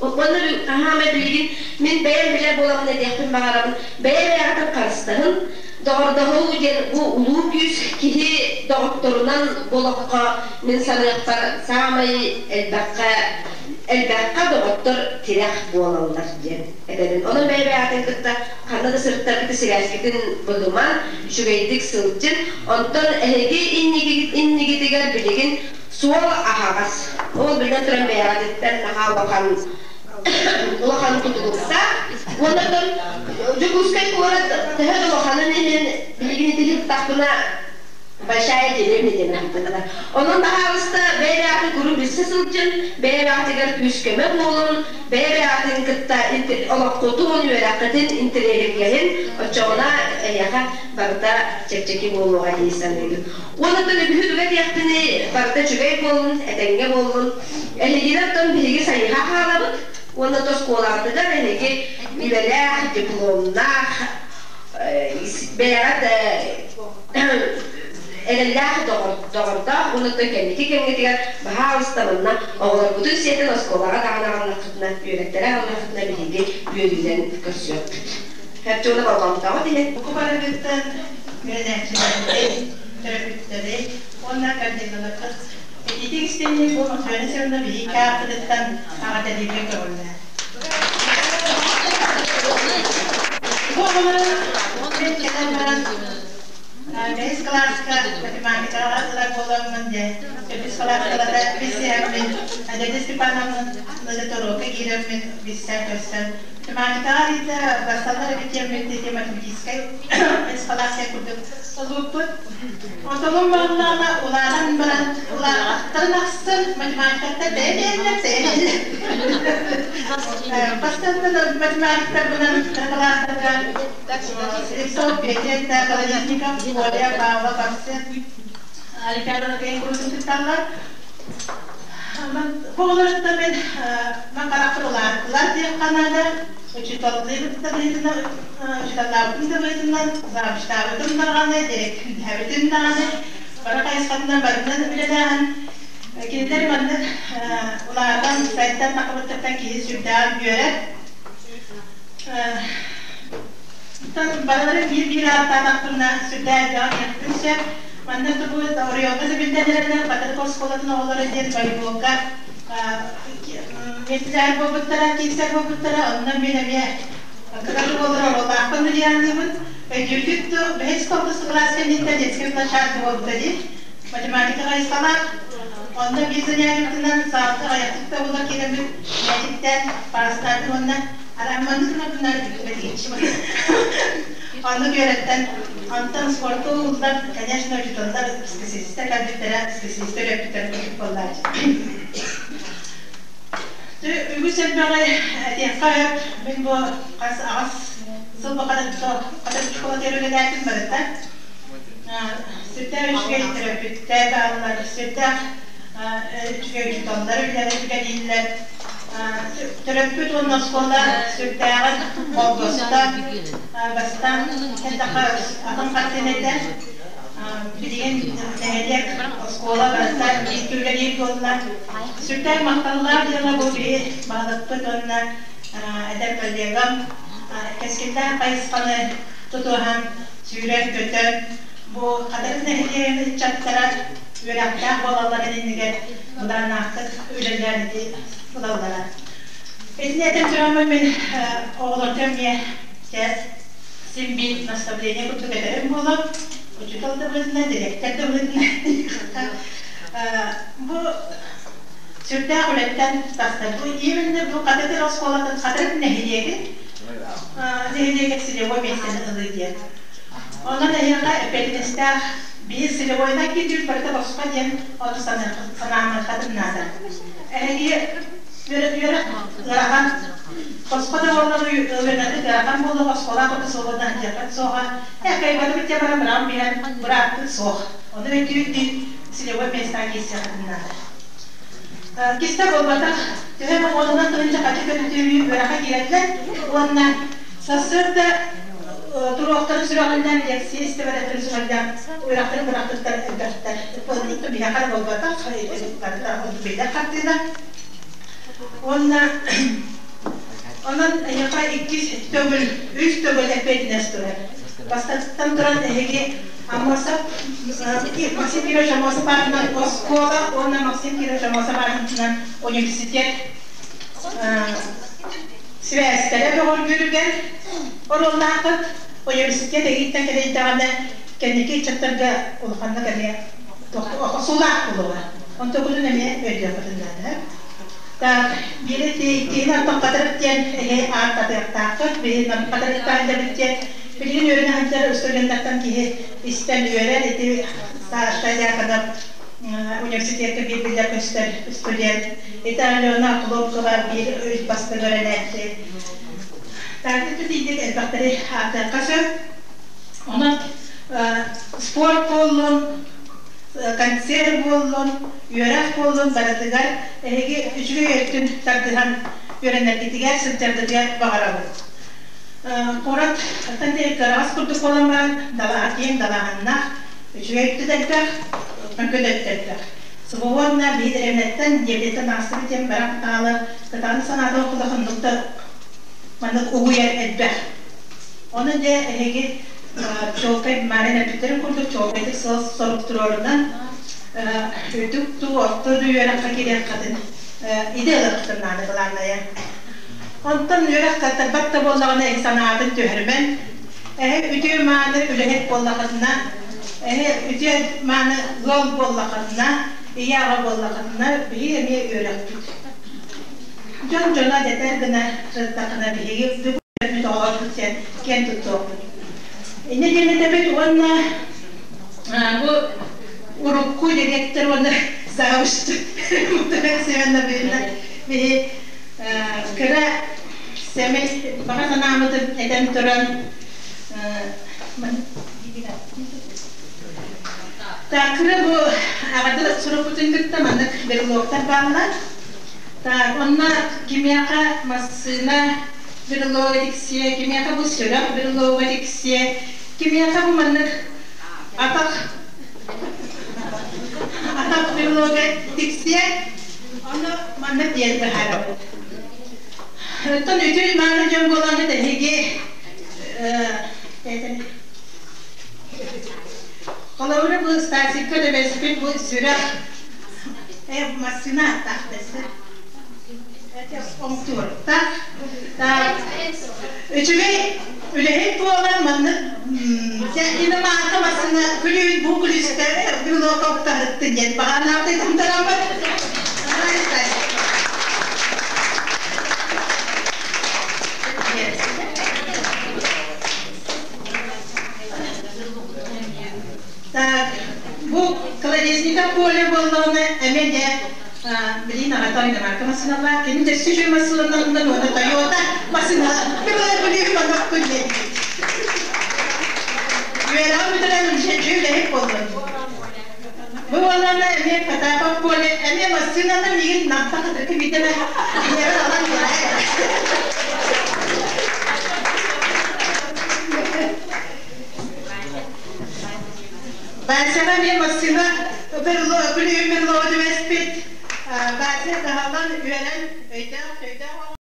Уонна хаһаамай билигин мин бэйэм билэр буоламмын этиэхпин баҕарабын. Бэйэ-бэйэҕитин харыстаһын, доҕордоһуу диэн бу улуу күүс киһи доҕотторунан бу олоххо мин саныахпар саамай элбэххэ элбэххэ доҕоттор тирэх буолаллар диэн этэбин. Онон бэйэ-бэйэҕитин кытта ханна да сырыттаргыт сибээскитин быһыман, үчүгэйдик сылдьын. Онтон эһиги иннигитигэр билигин суол аһаҕас. Ол биллэн туран бэйэҕититтэн наһаа улахан улахан тутулуктаах. Уонна Дьокуускай куорат төһө да улаханын иһин билигин ити сыттахпына большая деревня диэн ааттанар. Онон баһаалыста бэйэ-бэйэҕитин куруук билсэ сылдьын, бэйэ-бэйэҕитигэр күүс-көмө буолун, бэйэ-бэйэҕитин кытта олоххутун, үөрэххитин интэриэһиргэһин, оччоҕуна эһиэхэ барыта чэпчэки буолуоҕа дии саныыбын. Уонна оттон үгүһү туга диэхпиний, барыта үчүгэй буоллун, этэҥҥэ буоллун. Эһигини оттон биһиги сайыһа хаалабыт уонна оскуолаҕытыгар эһиги үлэлээх, дипломнаах, бэйэҕит эрэллээх доҕордоох уонна оттон кэнники кэмҥитигэр баһаалыста манна оҕолорбутун сиэтэн оскуолаҕа даҕаны аҕаллаххытына, үөрэттэрэ аҕаллаххытына биһиги үөрүүнэн көрсүөхпүт. Херчуона болҕомтоҕут иһин. Бу барыгыттан үөрэнээччилэрбит, төрөппүттэри уонна коллегаларбыт ититик истиҥник бу Матрена Семеновна биһиги ааппытыттан эҕэрдэлииргэ көҕүллээн. Бу оҕолору мен кэлэн баран бэһис кылааска математикаҕа ылар буоламмын дьэ төрдүс кылааска билсиһэммин Надежда Степановна урока киирэммин билсэн көрсөн математикаҕа ыйда басталлар эбит диэммит математическай эскалация курдук ылбыппыт. Онтон бараннаана улаатан баран улааттарын ахсын математикаттар бэйэ-бэйэлэр бэйэ-бэйэлэр. Бастакы математиктарбынан кылаастарга Слепцов Петя, Колодезников, Коля, Павлов, Арсен Олимпиаданы кыайан курутун кытталлар. Оҕолоруттан мен ман харахпар улааттылар диэххэ наада. Учууталлыыбыт да быһыытынан, учууталлаабытым да быһыытынан, завучтаабытым даҕаны, дириэктэрдээбитим даҕаны, бары хайысхатынан барытынан үлэлээһин. Кинилэр маннык улаатан, сайдан тахабыттартан киһи сүрдээҕин үөрэр. Барыларын биир-биир ааттаатахпына сүрдээх элбэҕи диэхпин сөп. Манна тугу оройуоҥҥа да биллэн эрэллэр, Хатырык оскуолатын оҕолоро диэн волейболга миэстэлэһэр буолбуттара, киирсэр буолбуттара. Онно мин эмиэ кыра оҕолор оруоллаахпын билиһанныыбын. Өйдүүргүт дуу, бэһис тохсус кылаас кэнниттэн детскай площадка буолбута дии. Математика хайысхалаах. Онно биир занятиебытынан саалга аҕыйахтык да буола киирэммит мээчиктээн паастаатын уонна арамманнык гынабыннары билбэтигиччи Оннук үөрэттэн онтон спорту уһуллар, конечно, учууталлар специалистар кэлбиттэрэ, специалистар үөрэппиттэр курдук буоллааччы. Үгүс элбэҕи этиэххэ сөп. Мин бу хас аҕыс сыл бу Хатырык школатыгар үлэлээтим барыта. Сүрдээх үчүгэй төрөппүттэр бааллар, сүрдээх үчүгэй учууталлар үлэлииллэр. Төрөппүт уонна оскуола сүрдээҕин холбосто. Бастаан эттэххэ атын хартыына этэ. Билигин нэһилиэк, оскуола барыта бииргэ үлэлиир буолла. Сүрдээх махталлаах дьыала бу биһи баһылыкпыт уонна эдэр коллегам кэскиллээх хайысханы тутуһан, сүүрэн-көтөн, бу Хатырык нэһилиэгин ыччаттара үөрэхтээх буолалларын иннигэр былааннаахтык үлэлээн ити ылаллара. Итини этэн тураммын мин оҕолорго эмиэ син биир наставление курдук этэрим буолар. Учуутал да быһыытынан, дириэктэр да быһыытынан бу сүрдээх үлэттэн тахсар. Бу именно бу Хатырык оскуолатын Хатырык нэһилиэгин нэһилиэгэр целевой миэстэни ылыы диэн. Онон эһиэхэ эппиэтинэстээх биир целевойунан киирдибит барыта босхо диэн ону санаамыаххытын наада. Эһиги үөрэх ыарахан босхо да буоллар үөрэнэргит ыарахан буолуо оскуола курдук свободно сылдьыаххыт суоҕа. Ээ кыайбатыбыт диэн баран быраҕан биэрэн бырааппыт суох. Ону өйдүүр целевой местаҕа киирсиэххитин наада. Кистэ буолбатах, төһө эмэ уонунан тыһыынча хачы көтүтүү үөрэххэ киирэллэр уонна сарсыарда туруохтарын сүрэҕэлдээн лекция истибэтэхтэрин сүрэҕэлдээн үөрэхтэрин бырахпыттар элбэхтэр. Оннук биһиэхэ эрэ буолбатах, барыта биллэр хартыына. Уонна онон эһиэхэ иккис төгүл, үс төгүл эппиэтинэс турар. Бастакыттан туран эһиги Аммосов, Максим Кирович Аммосов аатынан оскуола уонна Максим Кирович Аммосов аатынан университет сибээстэрэ бөҕөргүүрүгэр оруоллааххыт. Университет эһигиттэн кэлэйдэҕинэ, кэнники ыччаттарга улаханнык эмиэ охсуулаах буолуоҕа. Онтукутун эмиэ өйдүөххүтүн наада. Так, биир иккиһин антон Хатырык диэн эһи ааттатыахтааххыт, биһи Хатырыктаах дэбит диэн билигин үөрэнэ сылдьар студеннартан киһи истэн үөрэр. Ити Саша Дьяконов университекка биир биллэр көстөр студент. Ити Алена Хлопкова биир үс бастыҥ үөрэнээччи. Так, ити элбэхтэри ааттыахха сөп. Онон спорт буоллун, концерт буоллун, үөрэх буоллун барытыгар эһиги үчүгэй өттүн тардыһан үөрэнэргитигэр, сылдьаргытыгар баҕарабын. Куорат кыараҕас курдук буолан баран, далаһа киэҥ далааһыннаах, үчүгэй өттүт элбэх, мөкү да өттө элбэх. Свободно биир дэриэбинэттэн диэбиттэн аастыбыт диэн баран таалы кытааны санаата улаханнык да маннык угуйар элбэх. Онон дьэ эһиги чуолкай Марин эппиттэрин курдук чуолкайдык сыал-сорук туруорунан үрдүк дуу, орто дуу үөрэххэ киириэххитин идэ ылыаххытын наада былааннайа. Онтон үөрэх кыаттарбат да буоллаҕына эһи санаатын түһэрмэн, эһи үтүө-мааны үлэһит буоллахытына, эһи үтүө-мааны ыал буоллахытына, ийэ-аҕа буоллахытына, биһиги эмиэ үөрэхпит. Дьон дьоно дэтэр гына сырыттаххына биһиги Бүт оҕолорбут диэн киэн туттуохпут. Инньэ диэн этэбит уонна бу урукку дириэктэр уонна завуч Семеновна биһи кыра сэмэй баҕа санаабытын этэн туран Так, кыра бу аҕады сурукпутун кытта маннык берлогтар бааллар. Так, онно кимиэхэ массыына берлога тиксиэ, кимиэхэ бу сүрэх берлога тиксиэ, кимиэхэ бу маннык атах атах берлога тиксиэ, ону маннык диэн быһаарабыт. Оттон үтүө мааны дьон буолаҥҥыт эһиги Холобура бу Стасикка түбэспит бу сүрэх массыына аттаах дэсэ. Оҥтуортаах. Үчүгэй үлэһит буолан маннык иномарка массыына күлүүн бу күлүүстэ брелока уктаһыттын диэн баҕанаабыт тараммыт. Так, бу Колодезников Коля буоллаҕына эмиэ дьэ билин аҕата иномарка массыыналаах, кини дөссө үчүгэй массыыналарынан уонна Тойота массыына билии маннаккын диэн. Үөрэҕин бүтэрэн дьэ үлэһит буоллун. Бу буоллаҕына эмиэ Потапов Коля эмиэ массыынаны миигин намта хатырыкы биитэмэ ийэбэр алан биэрээ. Васяҕа эмиэ массыына күлүүһүн берлога түбэспит. Вася кыһаллан үөрэн, өйдөөх,